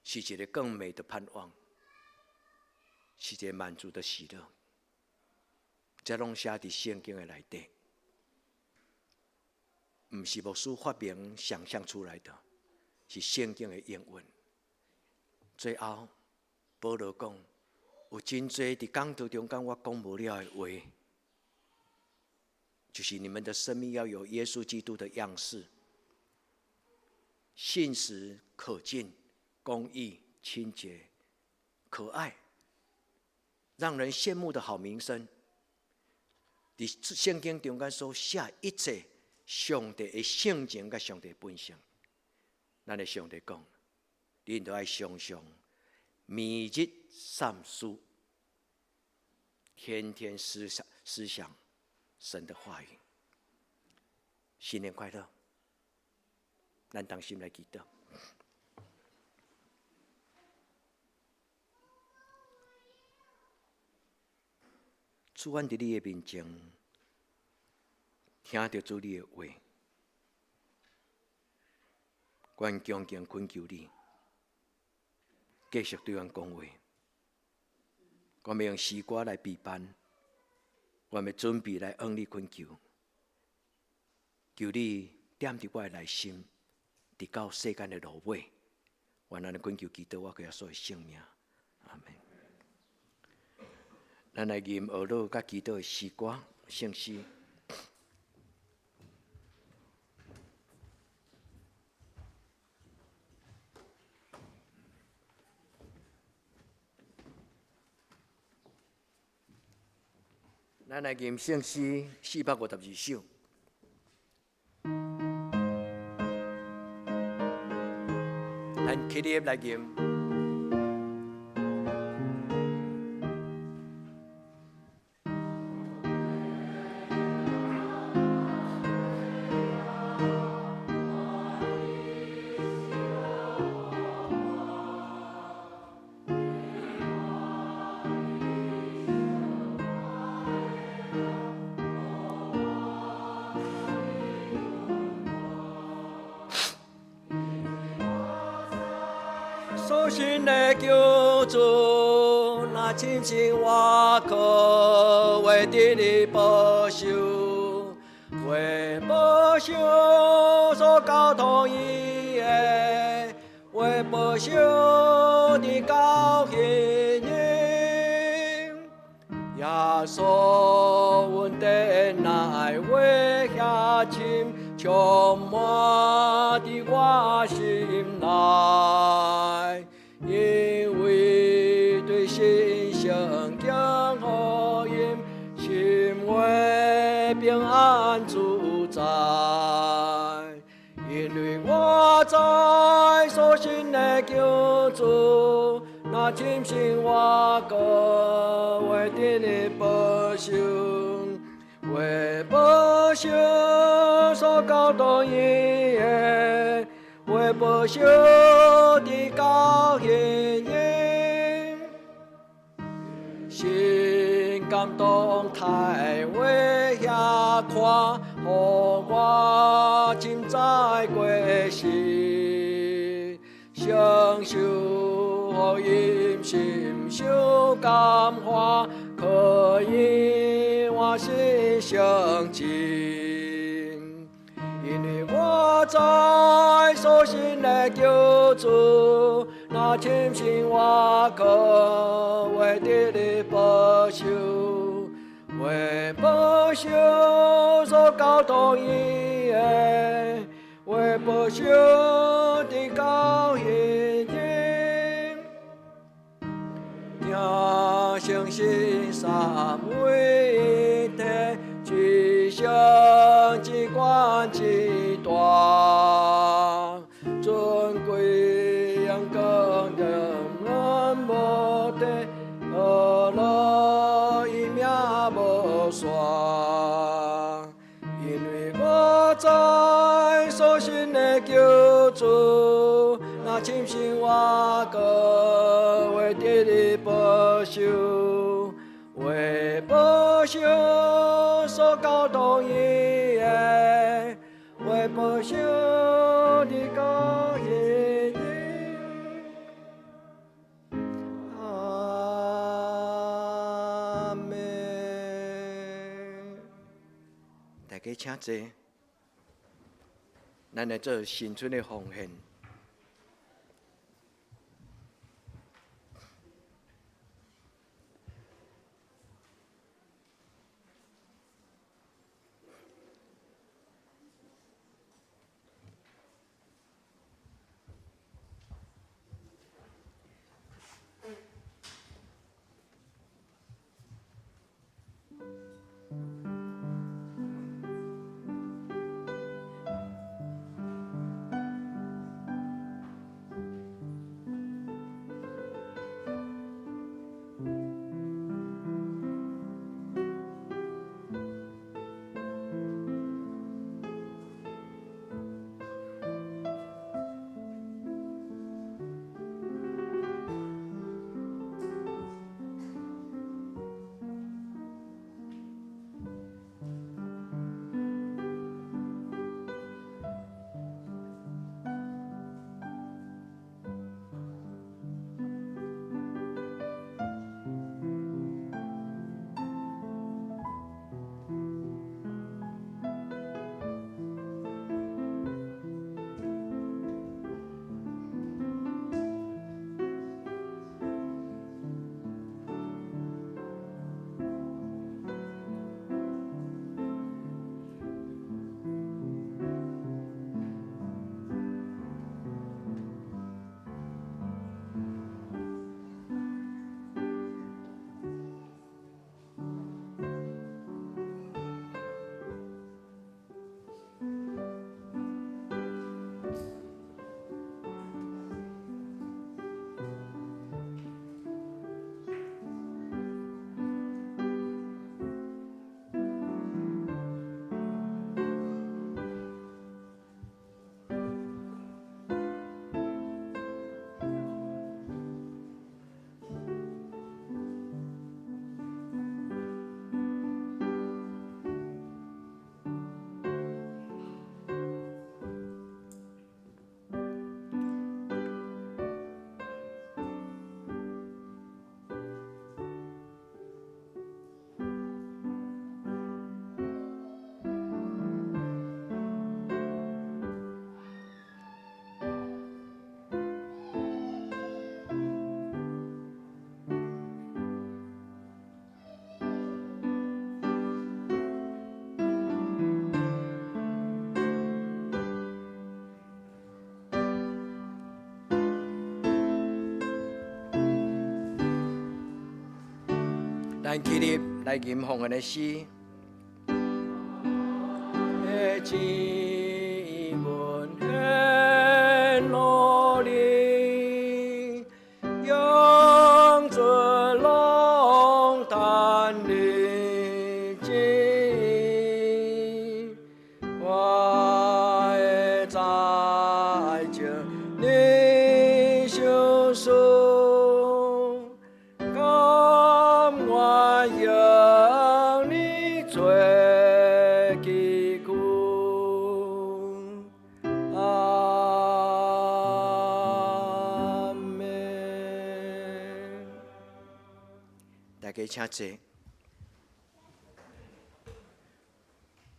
是一个更美的盼望，是一个滿足的喜樂。這攏寫佇聖經的內底，毋是牧師發明想象出來的，是聖經的應允。最後，保羅講，有真濟佇講道中間我講無了的話，就是你們的生命要有耶穌基督的樣式，信實、可敬、公義、清潔、可愛，讓人羨慕的好名聲。佇聖經中間所寫一切上帝的性情佮上帝本性，咱的上帝講，恁都愛常常每日三思，天天思想思想神的話語。新年快樂！咱同心來祈禱。主，阮佇你的面前，聽著主你的話，阮恭敬懇求你，繼續對阮講話。阮欲用詩歌來備辦，阮欲準備來向你懇求，求你踮佇我的內心，直到世間的落尾。願咱的懇求祈禱，我耶穌的聖名，阿門。咱來吟哀樂佮祈禱的詩歌，聖詩。咱來吟聖詩452首。咱起立來吟。所信的救主，若深信我可為得你保守，為保守所交託伊的，為保守的高興。耶穌恩典愛話遐深，充滿佇我心內，因為對新聖經福音，心會平安自在，因救主，若深信我，阁会得你保守，为保守所交托伊的，为保守直到彼日。心感动太话遐看，予我深知过时，承受福音心受感化，可以换新生真。因为我知所信的救主，若深信我，阁会得你保守，为保守所交托伊的，为保守直到彼日。听相信三位一体，至圣至悬至大，尊贵荣光永远无底，呵乐伊名无煞。因为我知所信的救主，若深信我，阁会得你保守，为保守所交托伊的，为保守直到彼日。阿們。大家請坐，咱來做新春的奉獻。咱起立来吟奉献的诗。的经文献努力。事，甘願用你做基礎。阿們。大家請坐。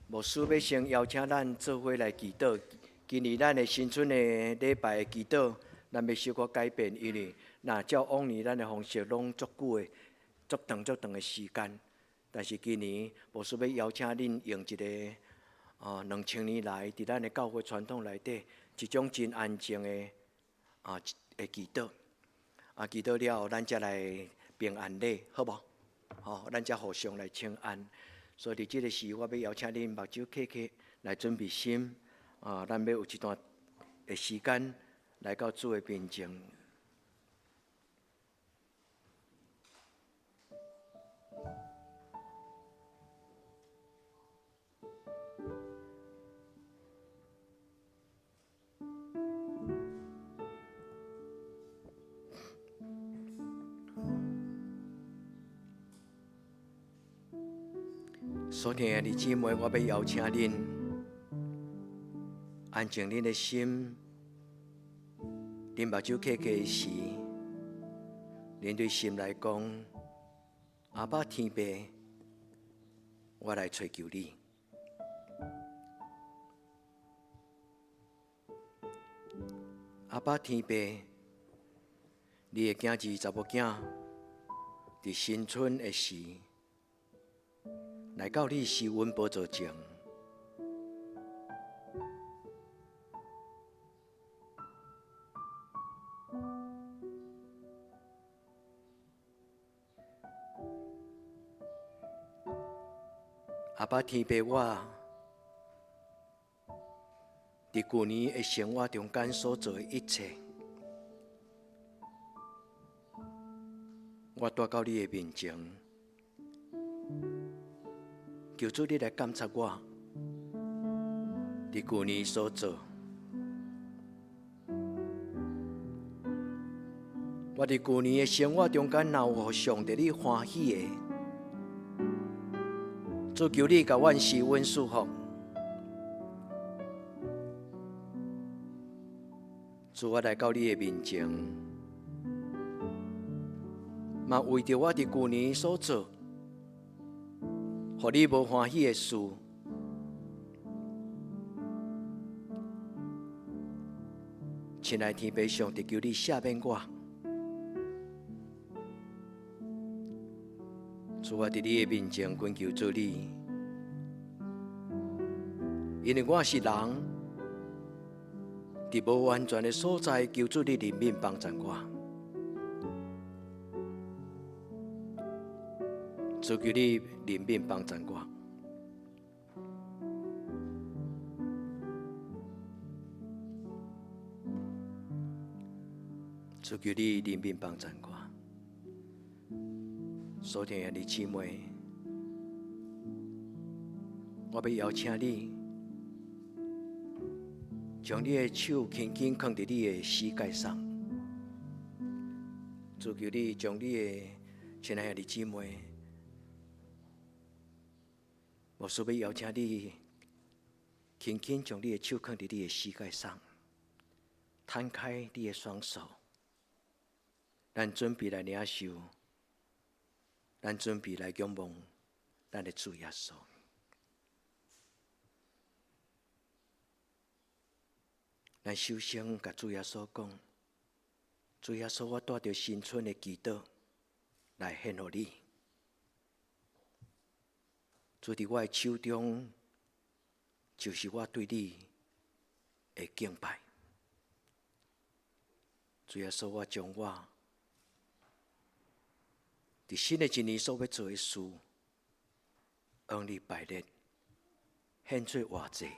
牧師欲先邀請咱做伙來祈禱。今年咱的新春的禮拜的祈禱，咱欲小可改變，因為若照往年咱的方式，攏足久的、足長、足長的時間。但是今年牧師欲邀請恁用一個2000年來佇咱的教會傳統內底一種真安靜的祈禱。祈禱了後，咱才來平安禮，好無？吼，咱才互相來請安。所以佇這个時，我欲邀請恁目睭瞌瞌來準備心，咱欲有一段的時間來到主的面前。所聽的弟姊妹，我欲邀請恁安靜恁的心，恁目睭瞌瞌時，恁對心來講：阿爸天父，我來揣求你。阿爸天父，你的囝兒查某囝，佇新春的時，來到你施恩寶座前，阿爸天父，我佇舊年的生活中間所做的一切，我帶到你的面前。求主你來監察我，佇舊年所做，我佇舊年的生活中間，若有予上帝你歡喜的，主求你共阮施恩賜福。主，我來到你的面前，嘛為著我佇舊年所做，予你無歡喜的事，親愛天父上帝，求你赦免我。主，我佇你的面前懇求主你，因為我是人，佇無完全的所在，求主你憐憫幫助我。主求你憐憫幫助我。主求你憐憫幫助我。所聽的弟姊妹，我欲邀請你，將你的手輕輕囥佇你的膝蓋上。主求你將你的親愛的姊妹，我需欲邀請你，輕輕將你的手囥佇你的膝蓋上，攤開你的雙手，咱準備來領受，咱準備來仰望咱的主耶穌。咱首先共主耶穌講：主耶穌，我帶著新春的祈禱來獻予你。主佇我的手中，就是我對你的敬拜。主耶穌，我將我佇新的一年所欲做的事，向你擺列，獻做活祭。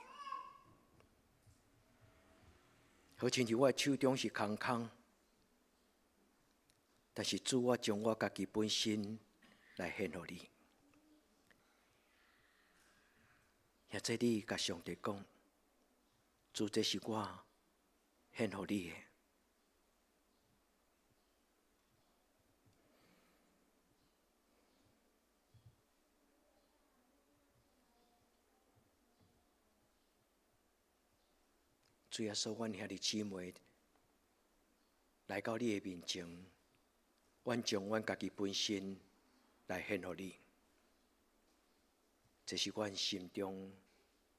好親像我的手中是空空，但是主，我將我家己本身來獻予你。現在你共上帝講，主，這是我獻予你的。主耶穌，阮兄弟姊妹來到你的面前，阮將阮家己本身來獻予你，這是阮心中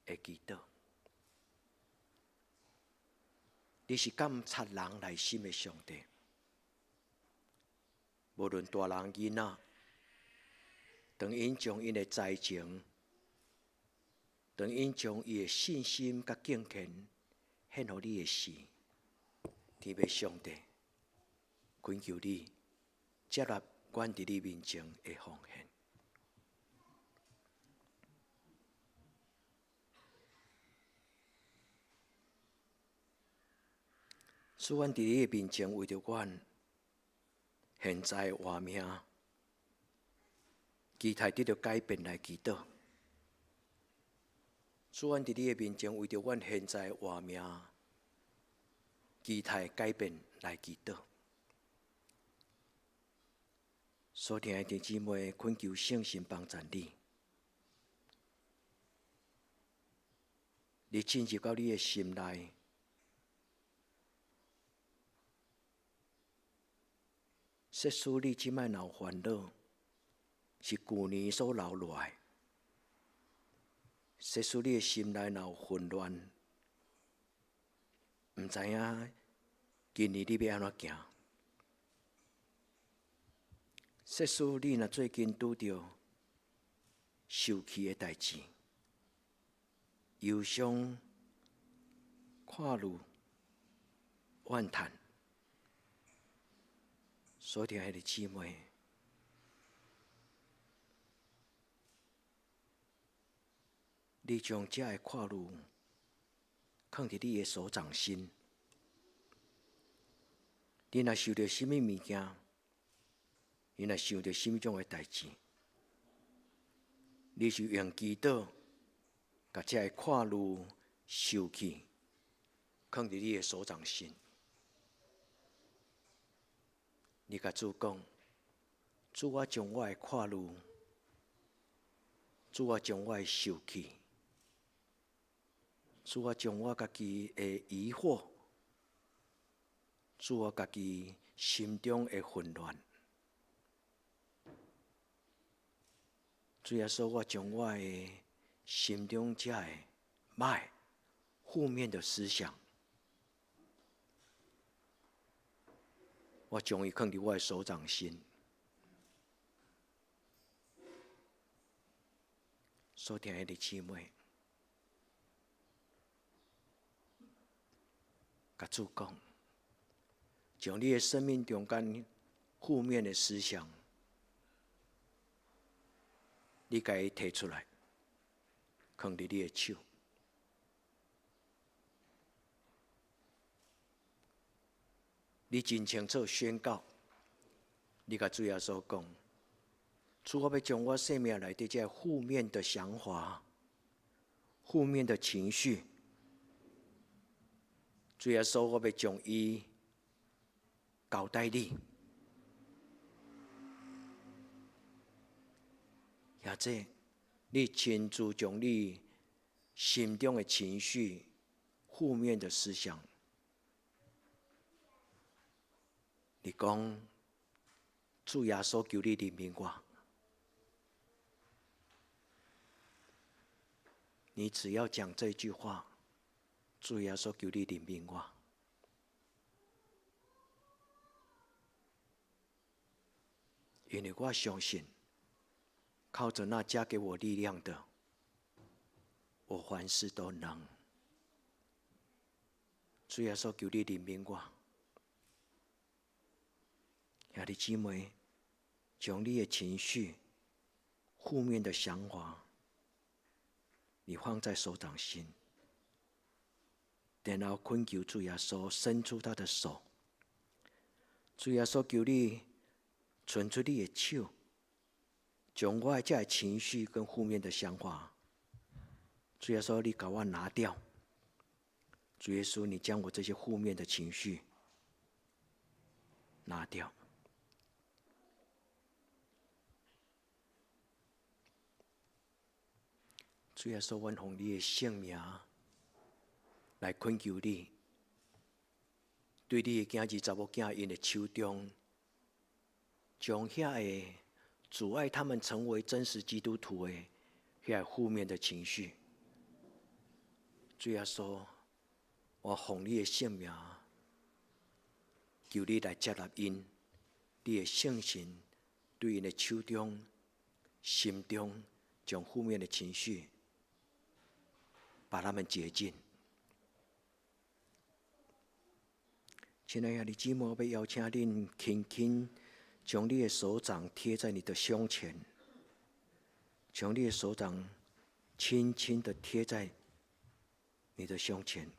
的祈禱。你是監察人內心的上帝，無論大人囡仔，當𪜶將𪜶的才情，當𪜶將伊的信心佮敬虔獻予你的時，天父上帝，懇求你接納阮佇你面前的奉獻。主，阮佇你的面前，為著阮現在的活命，期待得著改變來祈禱。主，阮佇你的面前，為著阮現在的活命，期待改變來祈禱。所聽的弟兄姊妹，懇求聖神幫助你，你進入到你的心內。即使你這擺若有煩惱，是舊年所留落來；即使你的心內若有混亂，毋知影今年你欲按怎行。即使你若最近拄著受氣的代誌，憂傷、看慮、怨嘆。所聽的姊妹，你將這个看慮囥佇你的手掌心。你若想著啥物物件，你若想著啥物種的代誌，你就用祈禱，共這个看慮收去，囥佇你的手掌心。你共主講，主，我將我的看慮，主，我將我的受氣，主，我將我家己的疑惑，主，我家己心中的混亂，主耶穌，我將我的心中這个歹負面的思想，我將伊囥佇我的手掌心。所聽的姊妹，共主講，將你的生命中間負面的思想，你共伊提出來，囥佇你的手。你真清楚宣告，你共主耶穌講，主，我欲將我生命內底這負面的想法、負面的情緒，主耶穌，我欲將伊交代你，或者你親自將你心中的情緒、負面的思想，你講，主耶穌求你憐憫我。你只要講這句話，主耶穌求你憐憫我。因為我相信，靠著那加給我力量的，我凡事都能。主耶穌求你憐憫我。兄弟姊妹，將你的情緒、負面的想法，你放在手掌心，然後懇求主耶穌伸出他的手。主耶穌求你伸出你的手，將我的這个情緒跟負面的想法，主耶穌，你共我拿掉。主耶穌，你將我這些負面的情緒拿掉。主耶穌，阮奉你的聖名，來懇求你，對你的囝兒查某囝𪜶的手中，將遐个阻礙他們成為真實基督徒的遐負面的情緒，主耶穌，我奉你的聖名，求你來接納𪜶，你的聖神對𪜶的手中、心中，將負面的情緒，把他們潔淨。親愛的兄弟姊妹，我要邀請恁輕輕將你的手掌貼在你的胸前，將你的手掌輕輕的貼在你的胸前。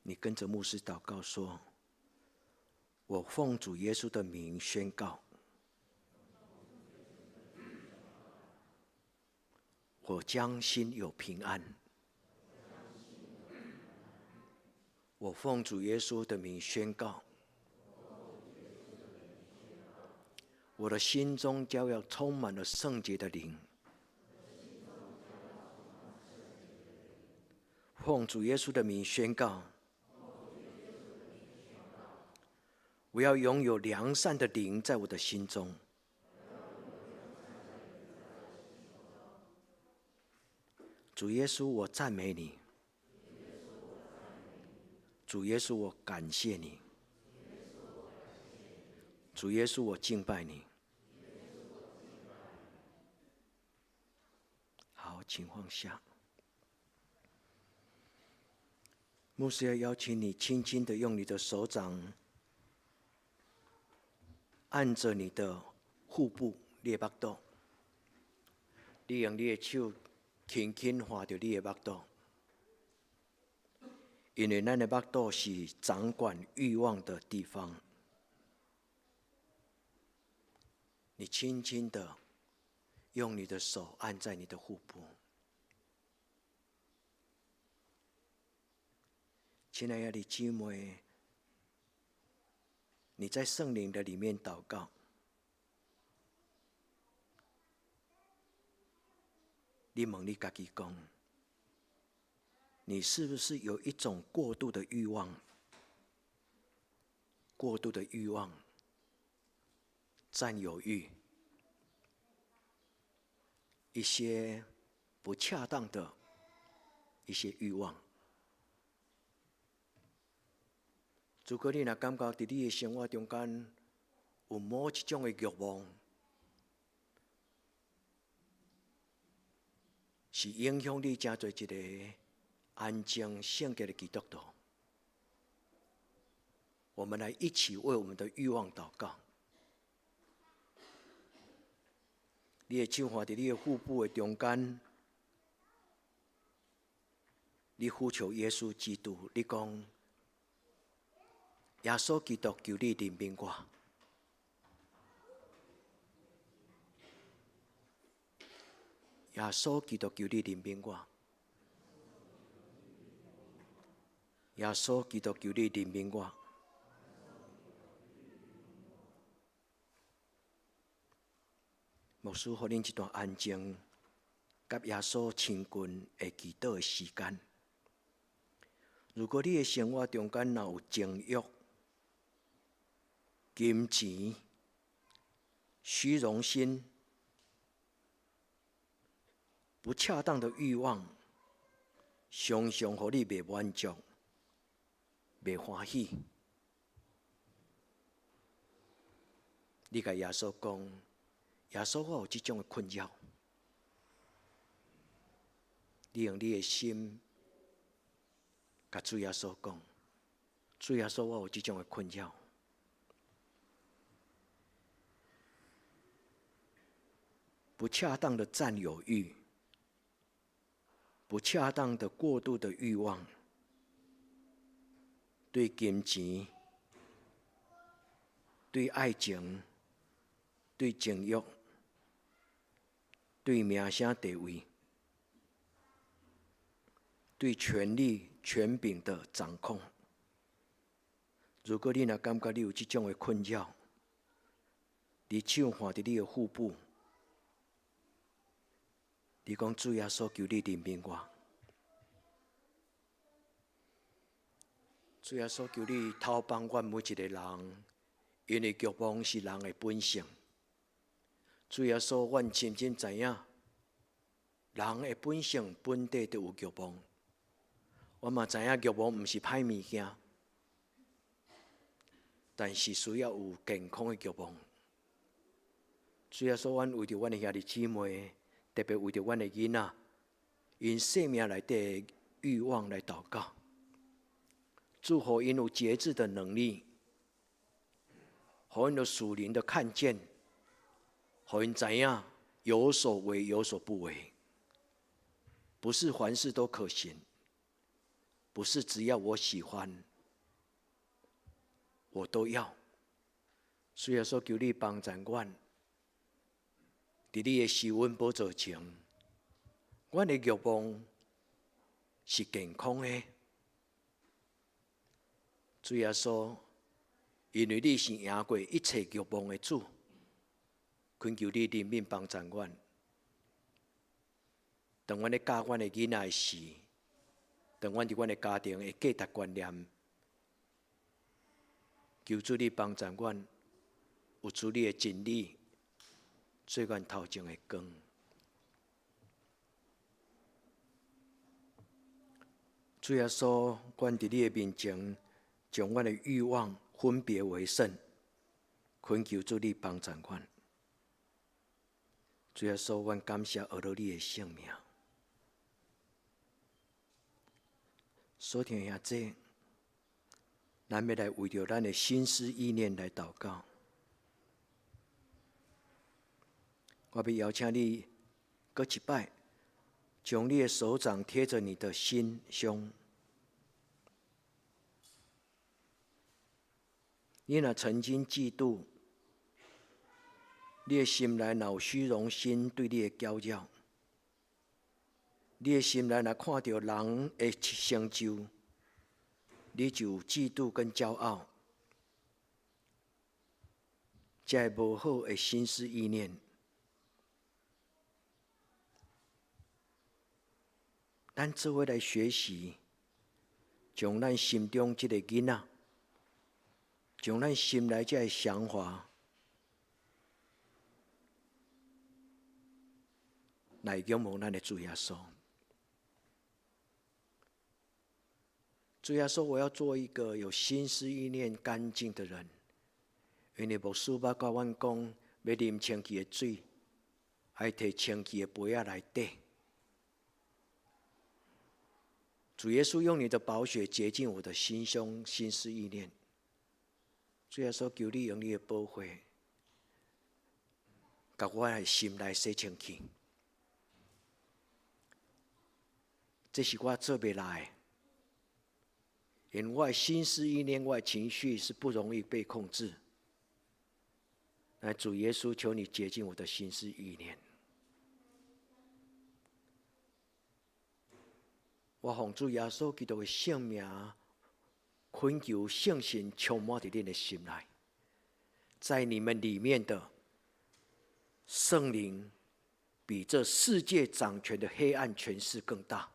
你跟着牧師禱告說：“我奉主耶穌的名宣告，我將心有平安。我奉主耶穌的名宣告，我的心中將要充滿了聖潔的靈。奉主耶穌的名宣告，我要擁有良善的靈在我的心中。主耶穌，我讚美你。主耶穌，我感謝你。主耶穌，我敬拜你。好，請放下。牧師要邀請你，輕輕的用你的手掌按着你的腹部，你的腹肚。你用你的手輕輕劃著你的腹肚，因為咱的腹肚是掌管慾望的地方。你輕輕的用你的手按在你的腹部。親愛的姊妹，你在聖靈的裡面禱告，你問你家己講，你是不是有一種過度的慾望？過度的慾望，佔有慾，一些不恰當的一些慾望。如果你若感覺佇你的生活中間有某一種的慾望，是影響你成做一個安靜聖潔的基督徒，我們來一起為我們的慾望禱告。你的手放佇你的腹部的中間，你呼求耶穌基督，你講：耶穌基督，求你憐憫我。耶穌基督，求你憐憫我。耶穌基督，求你憐憫我。牧師，予恁一段安靜，佮耶穌親近的祈禱的時間。如果你的生活中間若有情慾、金錢、虛榮心、不恰當的慾望，常常予你袂滿足、袂歡喜，你共耶穌講：耶穌，我有這種的困擾。你用你的心，共主耶穌講：主耶穌，我有這種的困擾。不恰當的佔有慾，不恰當的過度的慾望，對金錢、對愛情、對情慾、對名聲地位、對權力權柄的掌控。如果你若感覺你有這種的困擾，你手放佇你的腹部，你講主耶穌，求你憐憫我。主耶穌，求你透幫阮每一个人，因為欲望是人的本性。主耶穌，阮深深知影，人的本性本底就有欲望。我嘛知影欲望毋是歹物件，但是需要有健康的欲望。主耶穌，阮為著阮的兄弟姊妹，特別為著阮的囡仔，𪜶生命內底的欲望來禱告，祝福𪜶有節制的能力，予𪜶有屬靈的看見，予𪜶知影有所為有所不為，不是凡事都可行，不是只要我喜歡，我都要。主耶穌，求你幫助阮，佇你的施恩寶座前，阮的欲望是健康的。主耶穌，因為你是贏過一切欲望的主，懇求你憐憫幫助阮。當阮咧教阮的囡仔時，當阮佇阮的家庭的價值觀念，求主你幫助阮，有主你的真理做阮頭前的光。主耶穌，阮佇你的面前，將阮的欲望分別為聖，懇求主你幫助阮。主耶穌，阮感謝阿羅你的聖名。所聽兄弟，咱欲來為著咱的心思意念來禱告。我欲邀請你，閣一擺，將你的手掌貼著你的心胸。你若曾經嫉妒，你的心內若有虛榮心對你的攪擾，你的心內若看著人的成就，你就有嫉妒跟驕傲，這个無好的心思意念，咱做伙來學習，將咱心中這个囡仔，將咱心內這个想法來仰望咱的主耶穌。主耶穌，我要做一個有心思意念乾淨的人。因為牧師捌教阮講，欲啉清氣的水，愛提清氣的杯仔來底。主耶穌用你的寶血潔淨我的心胸、心思意念。主耶穌，求你用你的寶血，共我的心內洗清氣。這是我做袂來的，因為我的心思意念、我的情緒是不容易被控制。來，主耶穌，求你潔淨我的心思意念。我奉主耶穌基督的聖名，懇求聖神充滿佇恁的心內，在你們裡面的聖靈，比這世界掌權的黑暗權勢更大。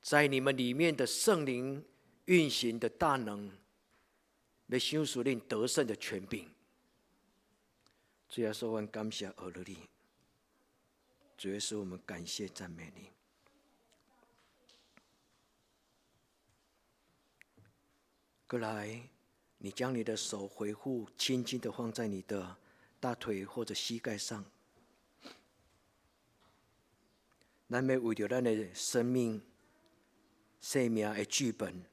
在你們裡面的聖靈運行的大能，欲賞賜恁得勝的權柄。主耶穌，我感謝阿羅你。主耶穌，我們感謝讚美你。過來，你將你的手回復，輕輕的放在你的大腿或者膝蓋上。咱欲為著咱的生命、生命的劇本。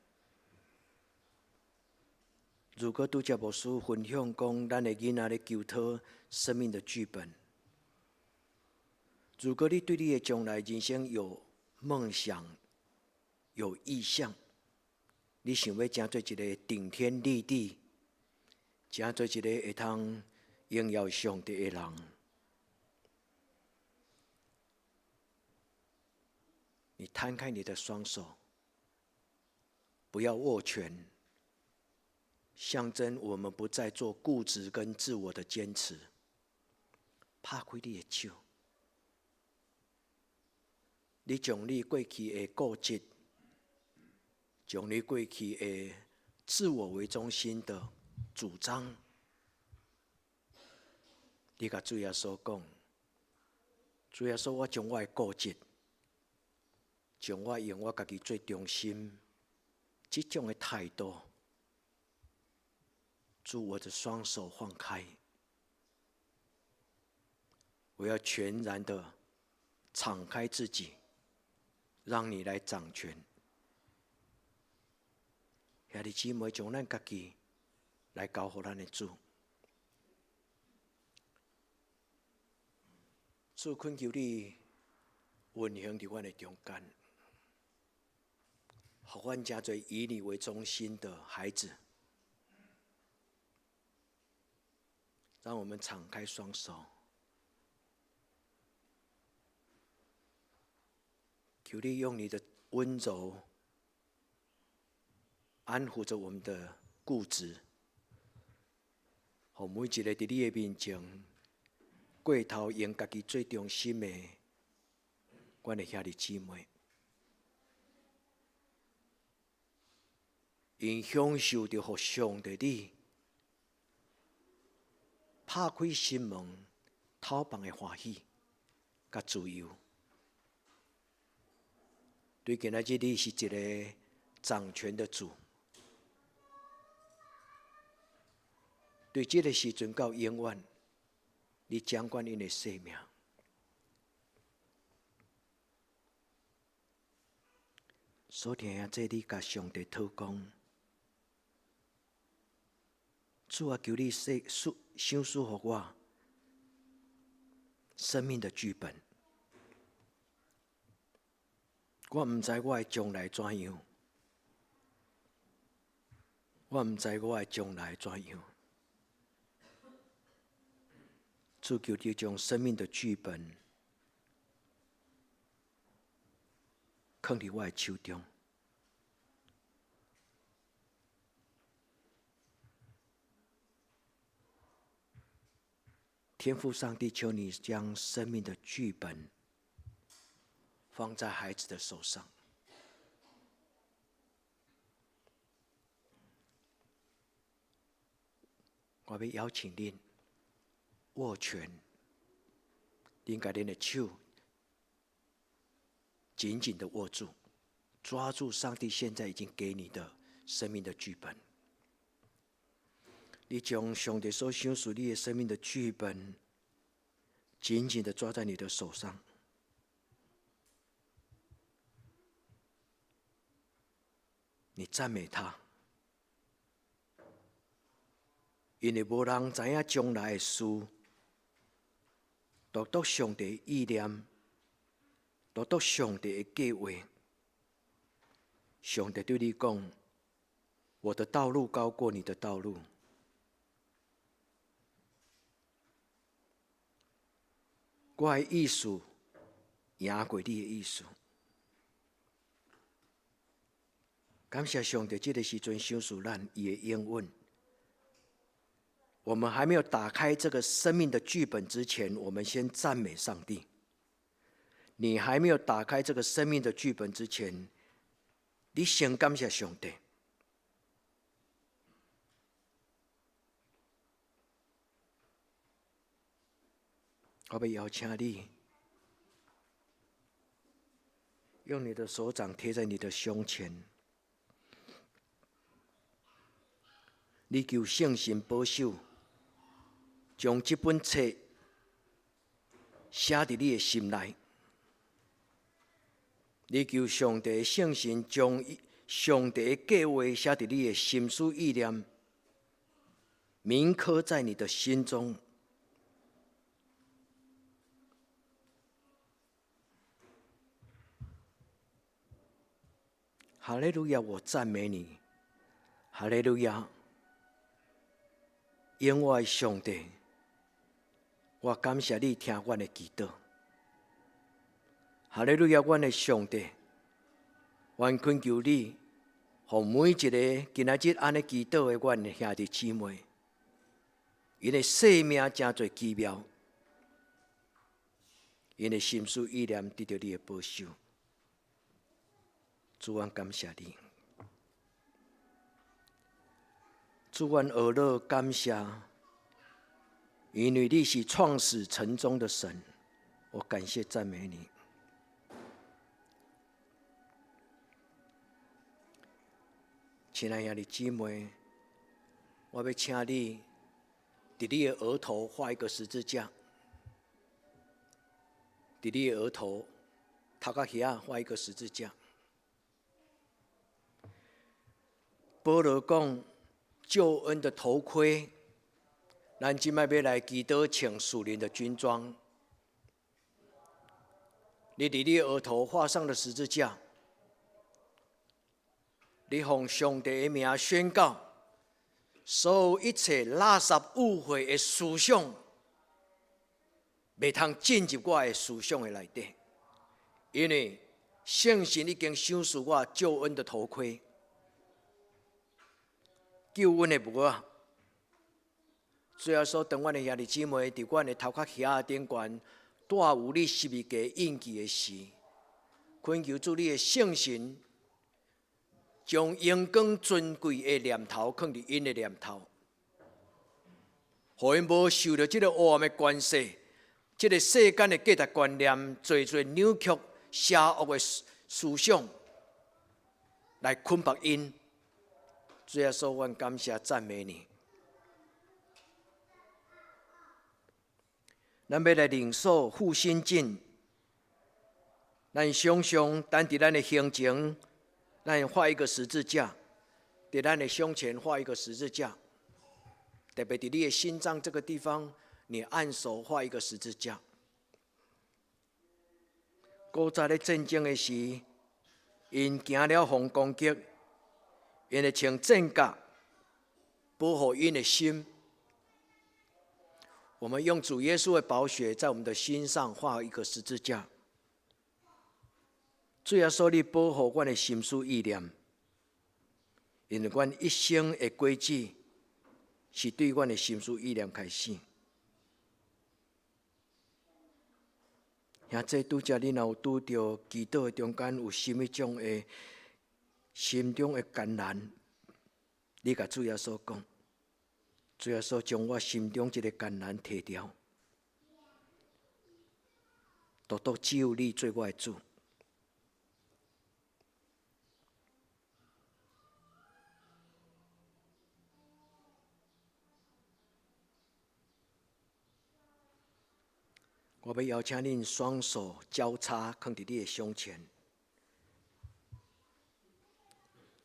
如果拄才牧師分享講，咱的囡仔咧求討生命的劇本。如果你對你的將來人生有夢想、有意向，你想欲成做一个頂天立地、成做一个會通榮耀上帝的人，你攤開你的雙手，不要握拳，象徵我們不再做固執跟自我的堅持。拍開你的手，你將你過去的固執、將你過去的自我為中心的主張，你共主耶穌講，主耶穌，我將我的固執，將我用我家己做中心，這種的態度，主，我的雙手放開，我要全然的敞開自己，讓你來掌權。兄弟姊妹，將咱家己來交予咱的主，主懇求你運行佇阮的中間，予阮成做以你為中心的孩子，讓我們敞開雙手，求你用你的溫柔安撫著我們的固執，予每一个佇你的面前過頭用家己做中心的，阮的兄弟姊妹，𪜶享受著予上帝你拍開心門、透放的歡喜佮自由。對今仔日你是一个掌權的主。對這个時陣到永遠，你掌管𪜶的生命。所聽這你共上帝禱告，主啊，求你賜賞賜予我生命的劇本。我毋知我的將來怎樣，我毋知我的將來怎樣。主，求你將生命的劇本囥佇我的手中。天父上帝，求你將生命的劇本放在孩子的手上。我欲邀請恁握拳，恁共恁的手緊緊的握住，抓住上帝現在已經給你的生命的劇本。你將上帝所賞賜你的生命的劇本緊緊的抓在你的手上。你讚美他，因為無人知影將來的事，獨獨上帝意念，獨獨上帝的計劃。上帝對你講：我的道路高過你的道路，我的意思贏過你的意思。感謝上帝，這个時陣賞賜咱伊的應允。我們還沒有打開這個生命的劇本之前，我們先讚美上帝。你還沒有打開這個生命的劇本之前，你先感謝上帝。我欲邀請你，用你的手掌貼在你的胸前。你求聖神保守，將這本冊寫佇你的心內。你求上帝聖神將上帝的計劃寫佇你的心思意念，銘刻在你的心中。哈利路亞！我讚美你，哈利路亞！永活的上帝，我感謝你聽阮的祈禱。哈利路亞！阮的上帝，阮懇求你，予每一个今仔日按呢祈禱的阮的兄弟姊妹，𪜶的生命誠濟奇妙，𪜶的心思意念得著你的保守。主，阮感謝你。主，阮呵咾感謝，因為你是創始成終的神，我感謝讚美你。親愛兄弟姊妹，我欲請你佇你的額頭畫一個十字架，佇你的額頭頭殼遐畫一個十字架。保羅講救恩的頭盔，咱這擺欲來祈禱穿屬靈的軍裝。你佇你的額頭畫上了十字架，你奉上帝的名宣告，所有一切垃圾誤會的思想，袂通進入我的思想的內底，因為聖神已經賞賜我救恩的頭盔。救恩的帽仔。主耶穌，當阮的兄弟姊妹佇阮的頭殼遐頂懸帶有你十字架印記的時，懇求主你的聖神將榮光尊貴的念頭囥佇𪜶的念頭，予𪜶無受著這个黑暗的權勢，這个世間的價值觀念，濟濟扭曲邪惡的思想來捆綁𪜶。主耶穌，阮感謝讚美你。咱欲來領受護心鏡，咱想象，咱佇咱的胸前，咱畫一個十字架；佇咱的胸前畫一個十字架。特別佇你的心臟這個地方，你按手畫一個十字架。古早咧戰爭的時，𪜶驚了予攻擊，𪜶會穿戰甲保護𪜶的心。我們用主耶穌的寶血在我們的心上畫一個十字架。主耶穌，你保護阮的心思意念，因為阮一生的軌跡是對阮的心思意念開始。兄弟，拄才你若有拄著祈禱的中間有啥物種的心中的艱難，你共主耶穌講，主耶穌將我心中這个艱難提掉，獨獨只有你做我的主。我欲邀請恁雙手交叉，囥佇你的胸前。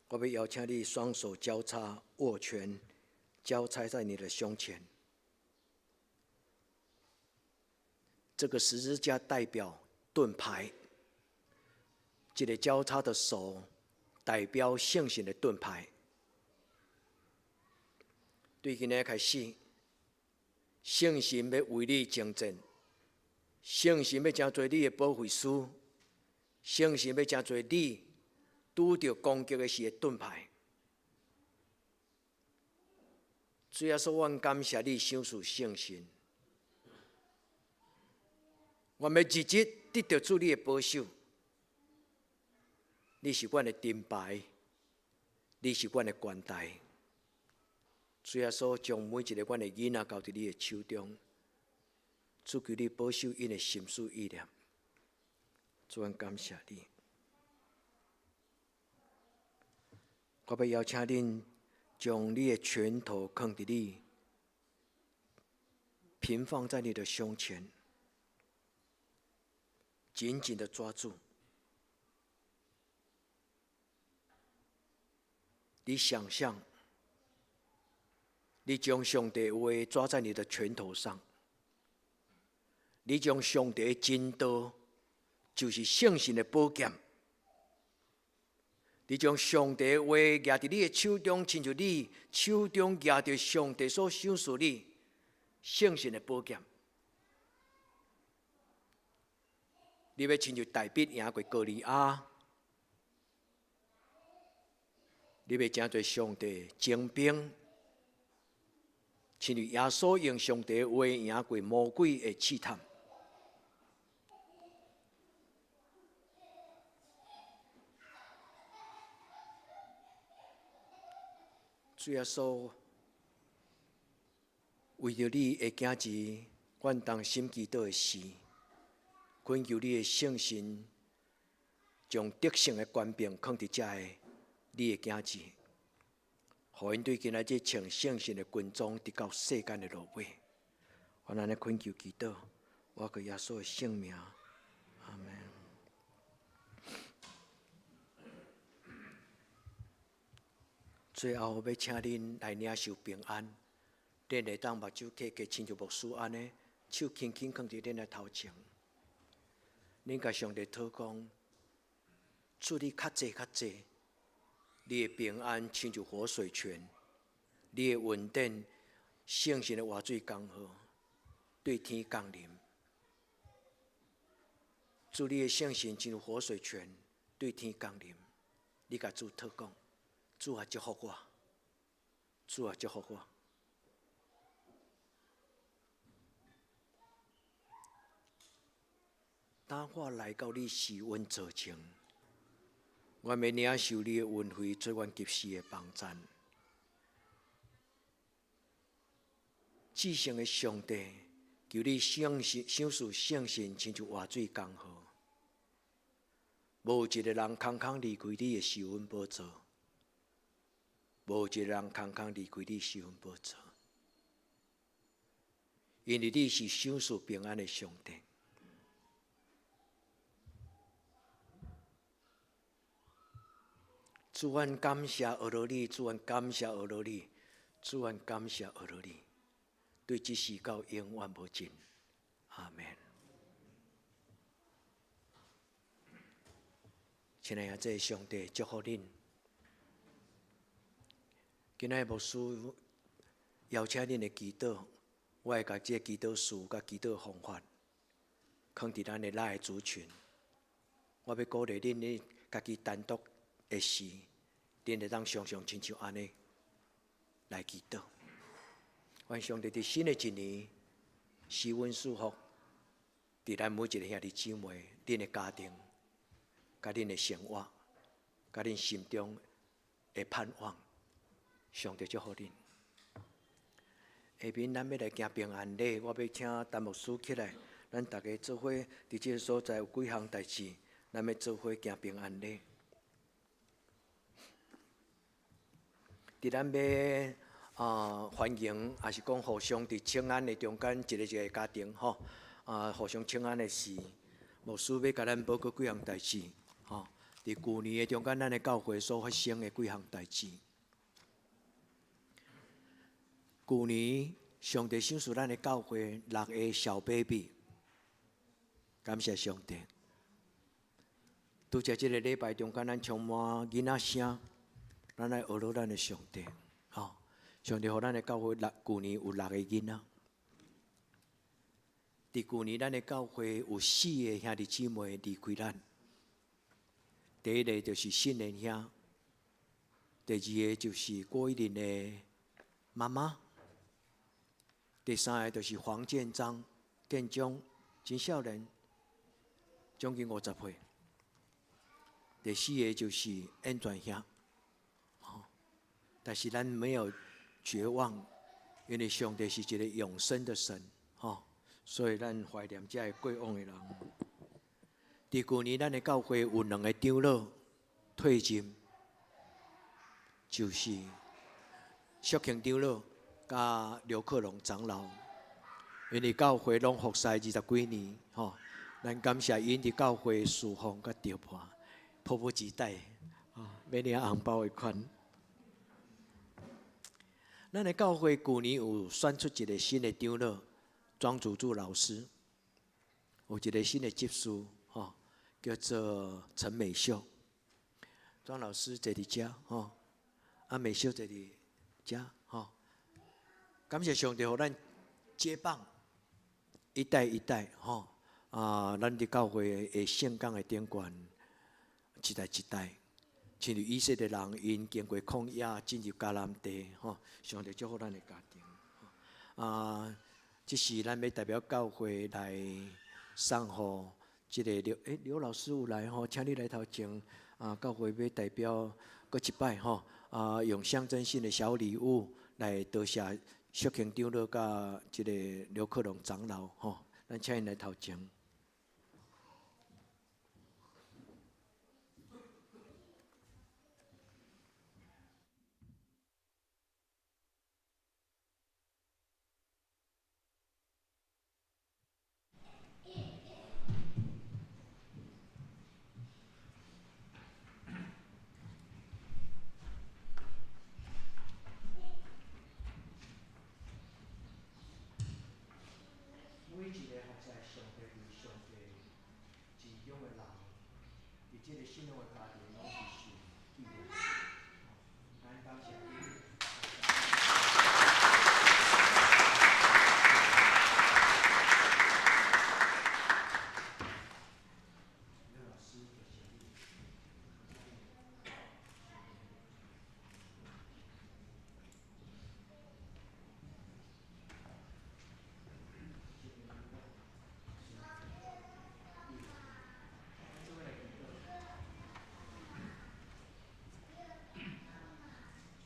我欲邀請你雙手交叉握拳，交叉在你的胸前。這個十字架代表盾牌，這個交叉的手代表聖神的盾牌。對今日開始，聖神欲為你征戰。聖神欲成做你的保惠師，聖神欲成做你拄著攻擊的時的盾牌。主耶穌，阮感謝你賞賜聖神，阮欲日日得著主你的保守。你是阮的盾牌，你是阮的關台。主耶穌，將每一个阮的囡仔交佇你的手中。主求你保守𪜶的心思意念，主，阮感謝你。我欲邀請恁將你的拳頭囥佇你，平放在你的胸前，緊緊的抓住。你想象，你將上帝話抓在你的拳頭上。你將上帝的真道，就是聖神的寶劍。你將上帝的話握佇你的手中，親像你手中握著上帝所賞賜你聖神的寶劍。你欲親像大衛贏過歌利亞，你欲成做上帝精兵。親像耶穌用上帝的話贏過魔鬼的試探。主耶穌，為著你的囝兒，阮同心祈禱的事，懇求你的聖神將得勝的權柄囥佇遮的你的囝兒，予𪜶對今仔日穿聖神的軍裝，直到世間的落尾。阮按呢懇求祈禱，我靠耶穌的聖名，阿門。最後欲請恁來領受平安，恁會當目睭閉閉，親像牧師按呢，手輕輕囥佇恁的頭前。恁共上帝禱講，主你較濟較濟，你的平安親像活水泉，你的恩典聖神的活水江河，對天降臨。主你的聖神親像活水泉，對天降臨。你共主禱講，主啊，祝福我，主啊，祝福我。當我來到你施恩座前，我欲領受你的恩惠，做阮及時的幫贊。至聖的上帝，求你賞賜賞賜聖神，親像活水江河，無一个人空空離開你的施恩寶座，無一个人空空離開你施恩寶座，因為你是賞賜平安的上帝。主，阮感謝阿羅你，主，阮感謝阿羅你，主，阮感謝阿羅你，對這時到永遠無盡。阿門。親愛的上帝祝福恁。今仔日牧師邀請恁的祈禱，我會共這个祈禱詞佮祈禱方法，囥佇咱的 LINE 族群。我欲鼓勵恁，恁家己單獨的時，恁會當常常親像按呢來祈禱。願上帝佇新的一年，施恩賜福，佇咱每一个兄弟姊妹，恁的家庭，佮恁的生活，佮恁心中的盼望，上帝祝福恁。下面咱欲來行平安禮，我欲請陳牧師起來，咱逐家做伙佇這个所在有幾項代誌，咱欲做伙行平安禮。佇咱欲歡迎，抑是講互相佇請安的中間，一个一个家庭吼，互相請安的時，牧師欲共咱報告幾項代誌，吼。佇舊年的中間，咱的教會所發生的幾項代誌。舊年上帝賞賜咱的教會六个小 baby，感謝上帝。拄才這个禮拜中間，咱充滿囡仔聲，咱來學落咱的上帝，吼！上帝予咱的教會六舊年有六个囡仔。佇舊年，咱的教會有四个兄弟姊妹離開咱。第一个就是信仁兄，第二个就是郭一林的媽媽，第三个就是黃建章，建章真少年，將近50歲。第四个就是燕全兄，但是咱沒有絕望，因為上帝是一个永生的神，吼，所以咱懷念這个過往的人。佇舊年，咱的教會有兩个長老退任，就是淑慶長老佮劉克龍長老，𪜶佇教會攏服侍20幾年，吼，咱感謝𪜶佇教會侍奉佮著伴，迫不及待，欲領紅包的款。咱的教會舊年有選出一个新的長老，莊祖柱老師，有一个新的執事，吼，叫做陳美秀。莊老師坐佇遮，吼，美秀坐佇遮，吼。感謝上帝，予咱接棒，一代一代，吼，咱佇教會的聖工的頂懸，一代一代。親像以色列人，𪜶經過曠野進入迦南地，吼，上帝祝福咱的家庭。這是咱欲代表教會來送予這个劉，劉老師有來吼，請你來頭前。教會欲代表閣一擺吼，用象徵性的小禮物來多謝。淑慶長老佮這个劉克龍長老吼，咱請𪜶來頭前。每一个服侍上帝為上帝滋養的人，佇這个信仰的家庭攏是受紀念。咱感謝你。劉老師，謝謝你。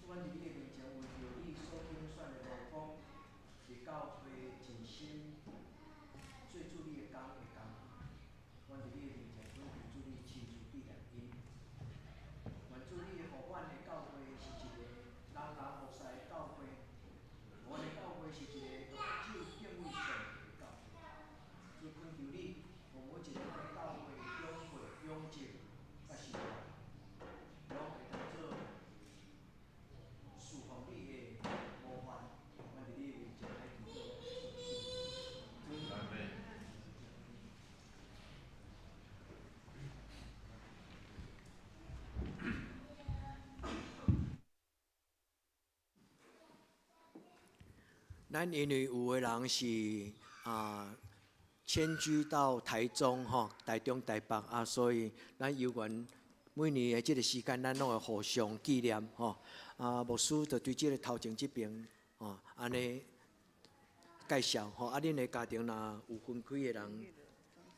阮佇你的面前，為著你所揀選的奴僕，佇教會盡心做主你的工的工。阮佇你的面前，懇求主你親自紀念𪜶。願主你予阮的教會是一个人人服侍的教會，阮的教會是一個只有敬畏上帝的教會。主懇求你，予每一个阮的教會長輩、養正、佮信徒，攏會當做侍奉你的模範。阮佇你的面前來祈禱，阿門。咱因為有的人是啊遷居到台中吼，台中、台北啊，所以咱猶原每年的這个時間，咱攏會互相紀念吼。啊，牧師就對這个頭前這邊吼，按呢介紹吼。啊，恁的家庭若有分開的人，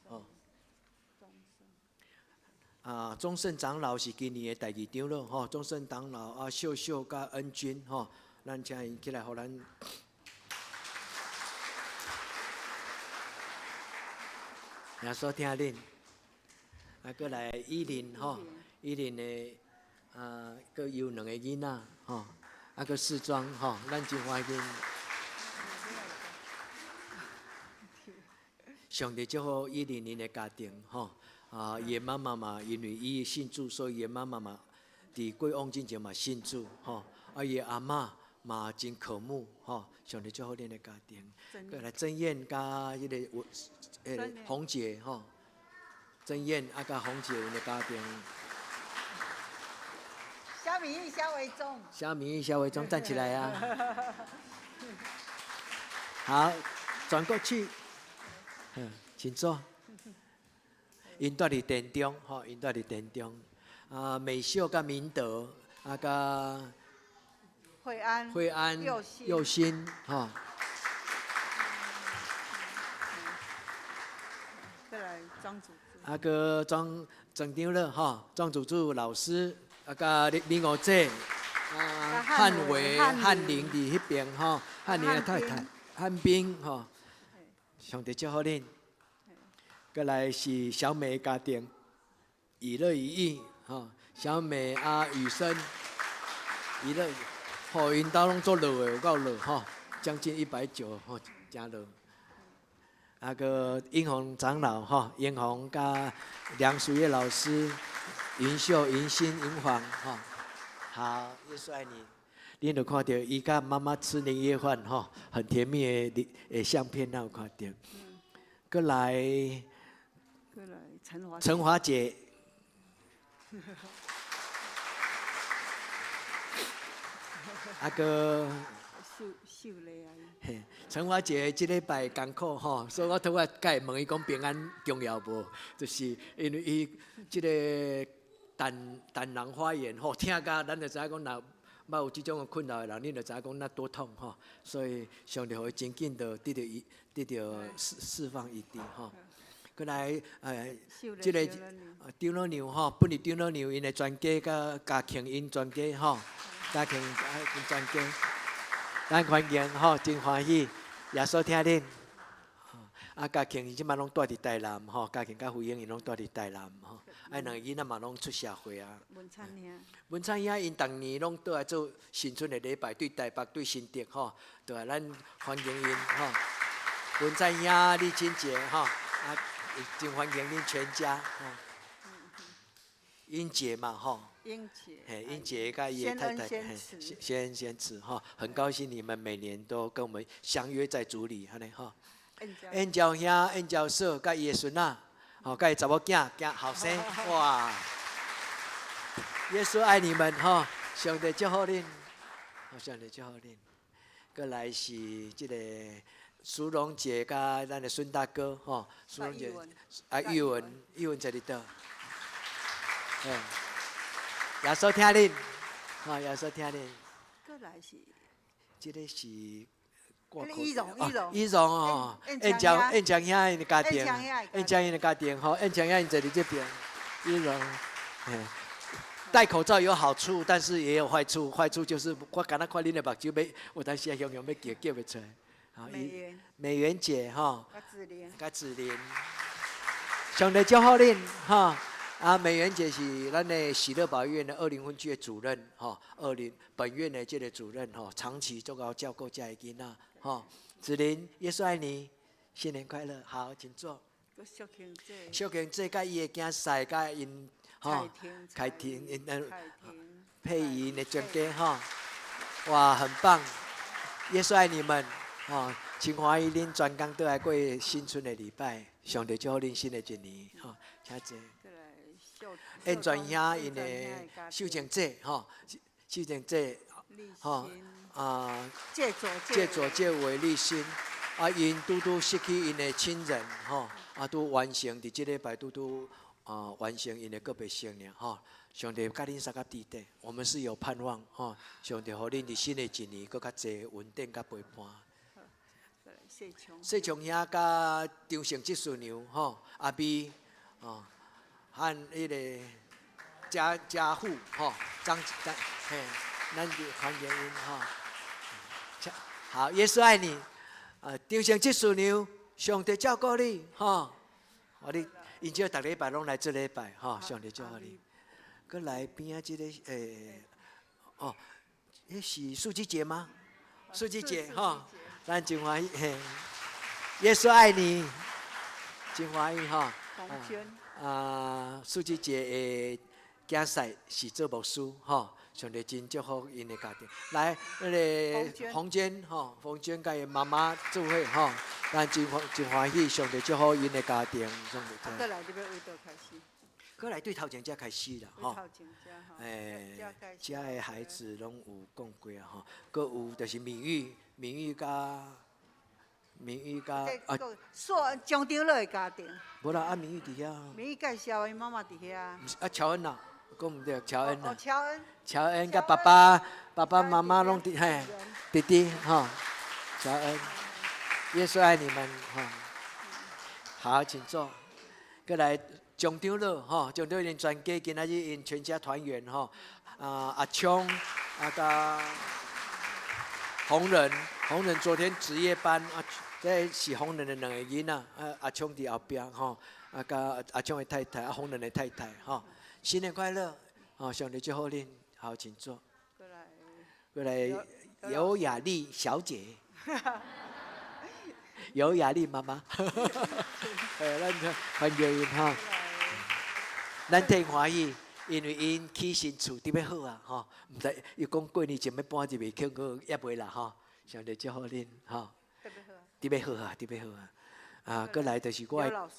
吼。啊，宗盛長老是今年的第二長老吼，宗盛長老啊，秀秀佮恩君吼，咱請𪜶起來，予咱。耶穌疼恁，啊，閣來依林吼，依林的啊，閣有兩个囡仔吼，啊，閣試妝吼，咱真歡喜。上帝祝福依林𪜶的家庭吼，啊，伊的媽媽嘛，因為伊信主，所以伊的媽媽嘛，佇過往進前嘛信主吼，啊，伊的阿嬤嘛真渴慕吼，上帝祝福恁的家庭。閣來曾燕佮彼个彼个紅姐吼，曾燕啊佮紅姐𪜶的家庭。蕭明義、蕭維忠。蕭明義、蕭維忠站起來啊！好，轉過去，嗯，請坐。𪜶住佇田中，吼，𪜶住佇田中。啊，美秀佮明德，啊，佮惠安、惠安、佑興，吼。再來莊祖啊，閣莊莊長老吼，莊祖柱老師，啊，佮李五姐，啊，漢偉、漢林佇彼邊吼，漢林的太太，漢斌吼，上帝祝福恁。閣來是小美家庭，以樂以義吼，小美啊雨生，以樂，吼，𪜶兜攏足老的，有夠老吼，將近190吼，誠老。啊，閣英宏長老吼，英宏佮梁淑月老師、雲秀、雲心、雲煌吼，好，耶穌愛你。恁有看著伊佮媽媽吃年夜飯吼，很甜蜜的的相片，咱有看著。閣來，陳華陳華姐。啊，閣。秀麗啊！嘿，陳華姐這禮拜艱苦吼，所以我拄仔共伊問伊講平安重要無？就是因為伊這个膽膽囊發炎吼，疼甲咱就知影講，若捌有這種的困擾的人，恁就知影講那多痛吼。所以上帝予伊真緊就得著伊得著釋釋放醫治吼。閣來這个張老娘吼，本來張老娘𪜶的全家佮家慶𪜶全家吼，家慶𪜶全家。咱歡迎吼，真歡喜，耶穌疼恁。啊，家慶伊這馬攏蹛佇台南吼，家慶佮惠英𪜶攏蹛佇台南吼，啊，兩个囡仔嘛攏出社會啊。文燦兄。文燦兄𪜶逐年攏倒來做新春的禮拜，對台北對新竹吼，對啊，咱歡迎𪜶吼。文燦兄、麗清姐吼，啊，真歡迎恁全家吼。英姐嘛吼。英姐。嘿，英姐佮伊的太太，先恩先慈吼，很高興你們每年都跟我們相約在主裡，按呢吼。燕嬌兄、燕嬌嫂，佮伊的孫仔，吼，佮伊查某囝，囝後生，哇！耶穌愛你們，吼，上帝祝福恁，上帝祝福恁。過來是這個蘇榮姐佮咱的孫大哥，吼，蘇榮姐，啊，玉文，玉文在佇佗？嘿，耶穌疼恁，吼，耶穌疼恁。過來是，這個是。伊榮，伊榮，伊榮哦，燕江燕江兄𪜶的家庭，燕江𪜶的家庭吼，燕江兄𪜶坐佇這邊，伊榮，戴口罩有好處，但是也有壞處。壞處就是我敢若看恁的目睭欲，有當時雄雄欲叫叫袂出來。美元，美元姐吼，佮子玲，佮子玲，上帝祝福恁吼。啊，美元姐是咱的喜樂寶醫院的二林分區的主任吼，二林本院的這個主任吼，長期做𠢕照顧遮的囡仔吼。子玲，耶穌愛你，新年快樂，好，請坐。秀琴姐，秀琴姐佮伊的囝婿佮𪜶吼，凱婷，𪜶佩儀的全家吼，哇，很棒，耶穌愛你們，吼，真歡喜恁全工倒來過新春的禮拜，上帝祝福恁新的一年，吼，請坐。燕全兄𪜶的秀靜姐吼，秀靜姐吼啊，借左借偉立新，啊，𪜶拄拄失去𪜶的親人吼，啊，拄完成佇這禮拜拄拄啊完成𪜶的告別式爾吼。上帝佮恁相佮佇底，我們是有盼望吼。上帝予恁佇新的一年閣較濟穩定佮陪伴。謝長兄佮張成執事娘吼，阿美吼。和彼个家家父吼，張張嘿，咱就歡迎𪜶吼。好，耶穌愛你，啊，張成執事娘，上帝照顧你吼。我你，𪜶這逐禮拜攏來做禮拜吼，上帝祝福你。閣來邊仔這个哦，彼是素姬姐嗎？素姬姐吼，咱真歡喜嘿。耶穌愛你，真歡喜吼。啊，素姬姐的囝婿是做牧師吼，上帝真祝福𪜶的家庭。來，彼个紅娟吼，紅娟佮伊媽媽做伙吼，咱真歡真歡喜，上帝祝福𪜶的家庭。上帝。啊，閣來你欲為佗開始？閣來對頭前才開始啦，吼。欸，遮的孩子攏有講過啊，吼。閣有就是敏玉，敏玉佮敏玉佮啊。說張長樂的家庭。無啦，啊敏玉佇遐。敏玉介紹𪜶媽媽佇遐。啊，喬恩啦，講毋對，喬恩啦。哦，喬恩。喬恩佮爸爸、爸爸媽媽攏佇嘿，弟弟吼，喬恩，耶穌愛你們吼。好，請坐。閣來張長樂吼，張長樂𪜶全家今仔日𪜶全家團圓吼。啊，阿聰啊，佮紅人，紅人昨天值夜班啊，這是紅人的兩个囡仔，啊，阿聰佇後壁吼，啊，佮阿聰的太太，啊，紅人的太太吼，新年快樂，吼，上帝祝福恁，好，請坐。過來，尤雅麗小姐，尤雅麗媽媽，咱歡迎𪜶吼，咱替𪜶歡喜，因為𪜶起新厝特別好啊，吼，毋知伊講過年前欲搬入去，肯閣猶未啦，吼，上帝祝福恁，吼，特別好啊，特別好啊，啊，閣來就是我的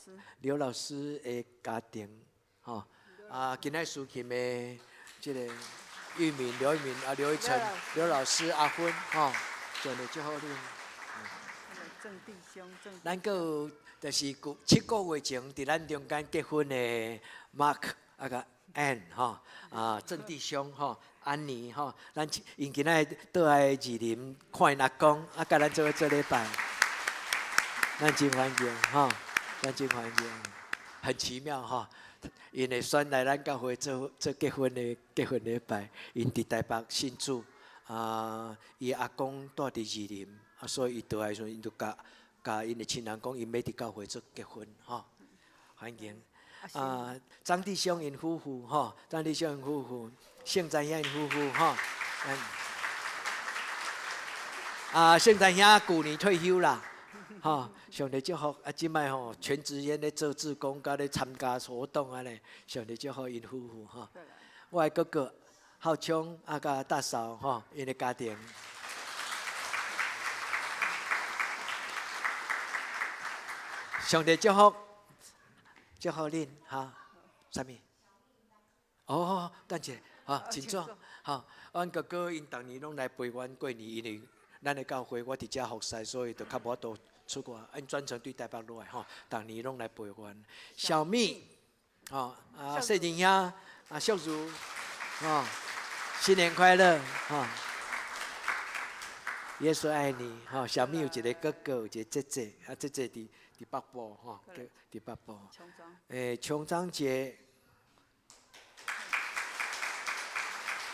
劉老師的家庭，吼，啊，今仔司琴的這個玉敏、劉玉敏啊，劉一成、劉老師、阿芬，吼，上帝祝福恁。鄭弟兄，咱閣有就是7個月前佇咱中間結婚的 Mark 啊佮 Ann 吼，啊鄭弟兄吼，安妮吼，咱𪜶今仔倒來士林看𪜶阿公，啊佮咱做伙做禮拜，咱真歡迎吼，咱真歡迎，很奇妙吼，𪜶會選來咱教會做做結婚的結婚禮拜，𪜶佇台北信主，啊，伊阿公住佇士林，啊，所以伊倒來時陣，𪜶就共共𪜶的親人講，𪜶欲佇教會做結婚，吼，歡迎。啊，張弟兄𪜶夫婦，吼，張弟兄𪜶夫婦，聖哉兄𪜶夫婦，吼，啊，聖哉兄舊年退休啦，吼，上帝祝福，啊，這擺吼全職𪜶咧做志工，佮咧參加活動按呢，上帝祝福𪜶夫婦，吼。我的哥哥浩聰啊，佮大嫂，吼，𪜶的家庭。上帝祝福。祝福恁哈，啥物？哦，等一下，哈，請坐，哈。阮哥哥𪜶逐年攏來陪阮過年，因為咱的教會我佇遮服侍，所以就較無法度出國。𪜶專程對台北落來，吼，逐年攏來陪阮。小蜜，吼，啊，細仁兄，啊，秀如，吼，新年快樂，吼。耶穌愛你，吼。小蜜有一個哥哥，有一個姐姐，啊，姐姐佇北部，吼，佇北部。欸，瓊章姐。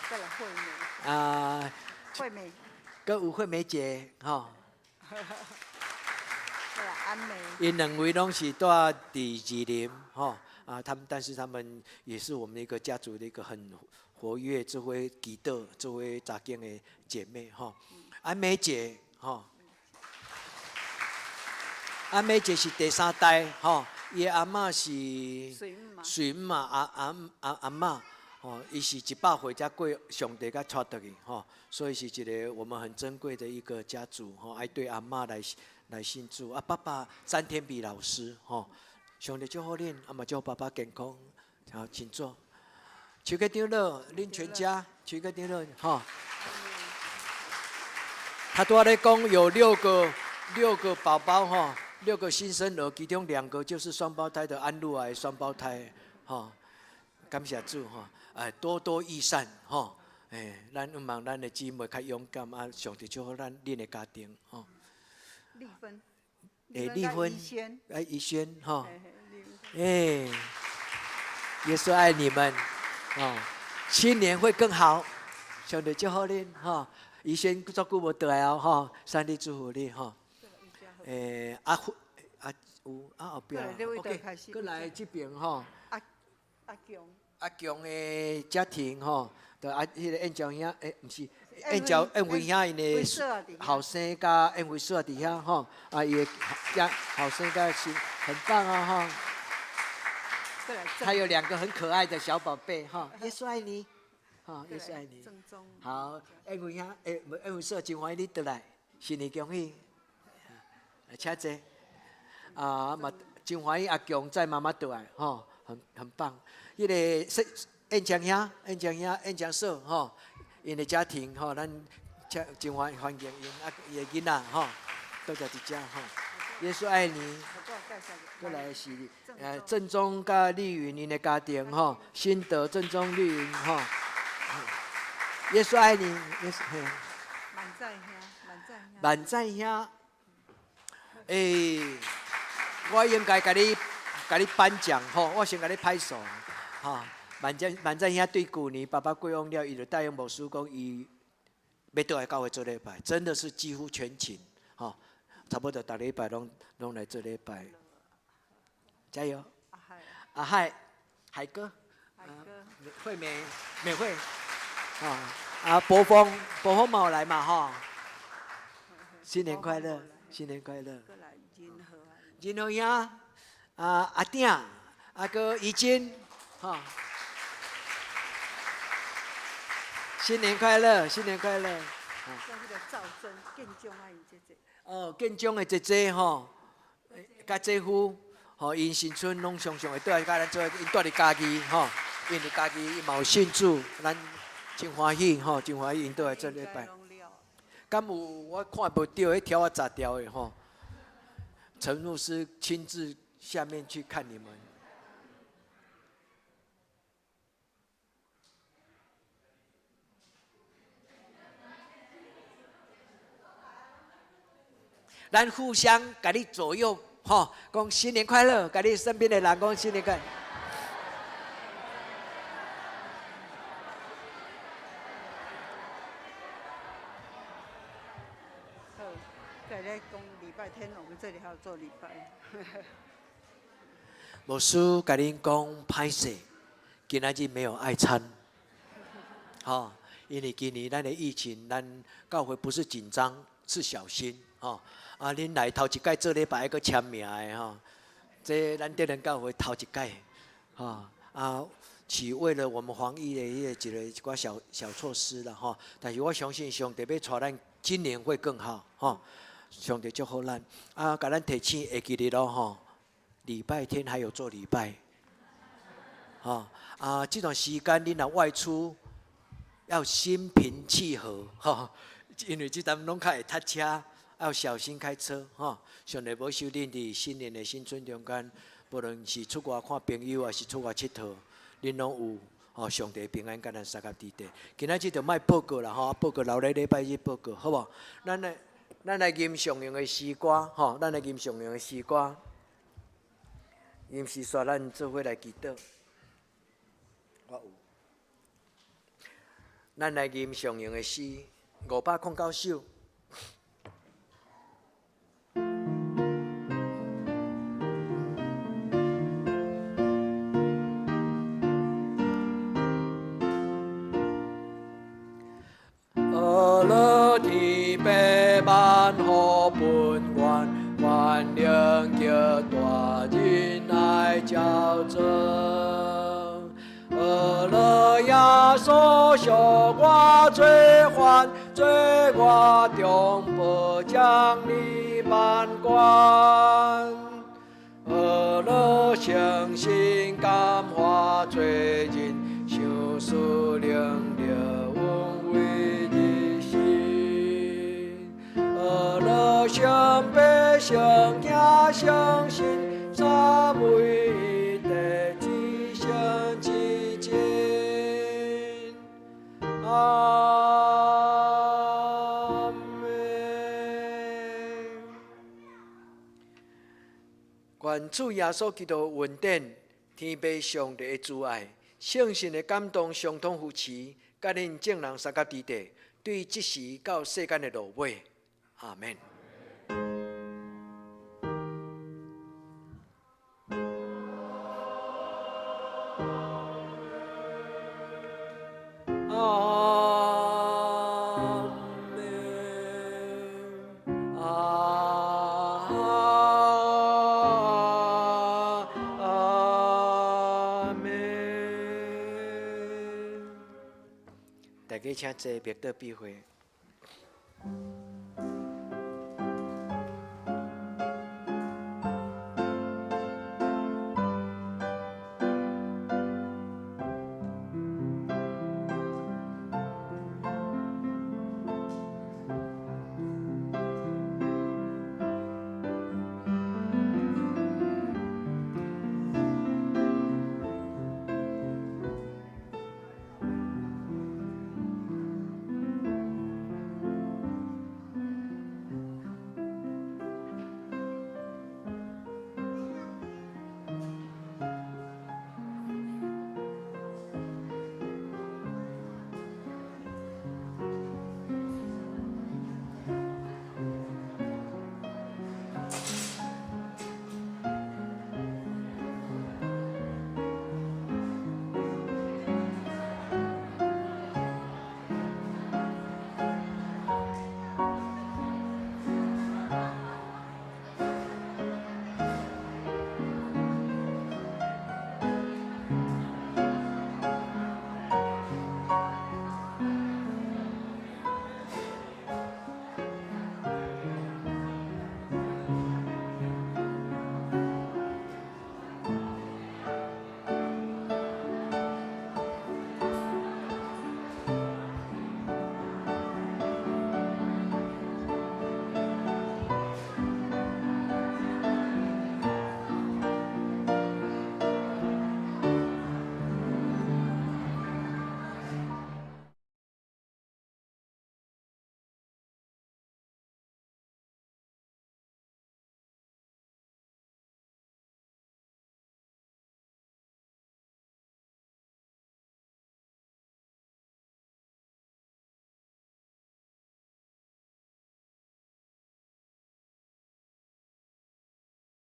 再來惠美。啊。惠美。閣有惠美姐，吼。再來安美。𪜶兩位攏是住佇士林，吼，啊，他們，但是他們也是我們一個家族的一個很活躍、做伙祈禱、做伙查經的姐妹，吼。安美姐，吼。安美姐是第三代，吼，伊的阿嬤是水姆媽阿阿阿阿嬤，吼，伊是100歲才過上帝才帶轉去，吼，所以是一個我們很珍貴的一個家族，吼，愛對阿嬤來信主，啊，爸爸詹天比老師，吼，上帝祝福恁，啊嘛祝福爸爸健康，好，請坐。邱個長老，恁全家，邱個長老，吼，他拄仔咧講有六個寶寶，吼。六個新生兒，其中兩個就是雙胞胎的安露兒雙胞胎，吼，感謝主吼，哎，多多益善，吼，哎，咱望咱的姊妹較勇敢啊，上帝祝福咱恁的家庭，吼。麗芬。哎，麗芬，哎，怡萱，吼，哎，耶穌愛你們，哦，新年會更好，上帝祝福恁，吼，怡萱足久無倒來哦，吼，上帝祝福你，吼。欸，阿阿有啊後壁，OK，閣來這邊吼。阿阿強。阿強的家庭吼，就啊，彼個燕椒兄，欸，毋是燕椒燕飛兄𪜶的後生佮燕飛嫂佇遐吼，啊，伊的家後生佮是很棒啊吼。他有兩個很可愛的小寶貝哈，耶穌愛你，哈，耶穌愛你。好，燕飛兄，欸，燕飛嫂真歡喜你倒來，新年恭喜。請坐。啊嘛，真歡喜阿強載媽媽倒來，吼，很棒。彼個燕江兄、燕江兄、燕江嫂，吼，𪜶的家庭，吼，咱真真歡迎𪜶啊，伊的囡仔，吼，都在佇遮，吼。耶穌愛你。閣來是鄭中佮麗雲𪜶的家庭，吼，新德鄭中麗雲，吼。耶穌愛你，耶穌嘿。萬載兄，萬載兄。萬載兄。欸，我應該共你頒獎吼，我先共你拍手，吼。萬載萬載兄對舊年爸爸過往了，伊就答應牧師講，伊欲倒來教會做禮拜，真的是幾乎全勤，吼，差不多逐禮拜攏來做禮拜。加油！阿海，海哥，海哥，惠美，美惠，啊啊，博峰，博峰嘛有來嘛吼，新年快樂，新年快樂。仁和兄，啊阿鼎，啊閣怡珍，吼，新年快樂，新年快樂。像彼個趙真建中啊，𪜶姐姐。哦，建中的姐姐吼，佮姐夫，吼，𪜶新春攏常常會倒來佮咱做，𪜶住佇嘉義吼，𪜶佇嘉義伊嘛有信主，咱真歡喜吼，真歡喜𪜶倒來做禮拜。敢有我看無著，彼條仔雜掉的吼？陳牧師親自下面去看你們。咱互相共你左右，吼，講新年快樂，共你身邊的人講新年快樂。再來講禮拜天，我們這裡還要做禮拜。牧師共恁講歹勢，今仔日沒有愛餐，吼，因為今年咱的疫情，咱教會不是緊張，是小心，吼。啊，恁來頭一擺做禮拜閣簽名的吼，這咱德仁教會頭一擺，吼啊，是為了我們防疫的彼個一個一寡小小措施啦，吼。但是我相信上帝欲帶咱今年會更好，吼。上帝祝福咱，啊，共咱提醒會記得囉，吼。禮拜天還有做禮拜，吼啊！這段時間恁若外出，要心平氣和，吼，因為這陣攏較會塞車，要小心開車，吼。上帝保守恁佇新年的新春中間，無論是出外看朋友，還是出外𨑨迌，恁攏有吼上帝平安佮咱相佮佇底。今仔日就莫報告啦，吼，報告留咧禮拜日報告，好無？咱來吟上用的詩歌，吼，咱來吟上用的詩歌。吟詩煞，咱做伙來祈禱。我有，咱來吟上用的詩，509首。阿樂天父萬福本願，願靈叫大仁愛教宗。阿樂耶穌贖我罪犯，罪我中保將你萬關。阿樂誠心感化罪人，想思靈力恩惠日新。阿樂聖父聖子聖神，三位一體至聖至真。阿們。願主耶穌基督恩典、天父上帝的慈愛、聖神的感動、相通扶持，佮恁眾人相佮佇底，對這時到世間的落尾。阿們。阿們，阿們。大家請坐，默禱閉會。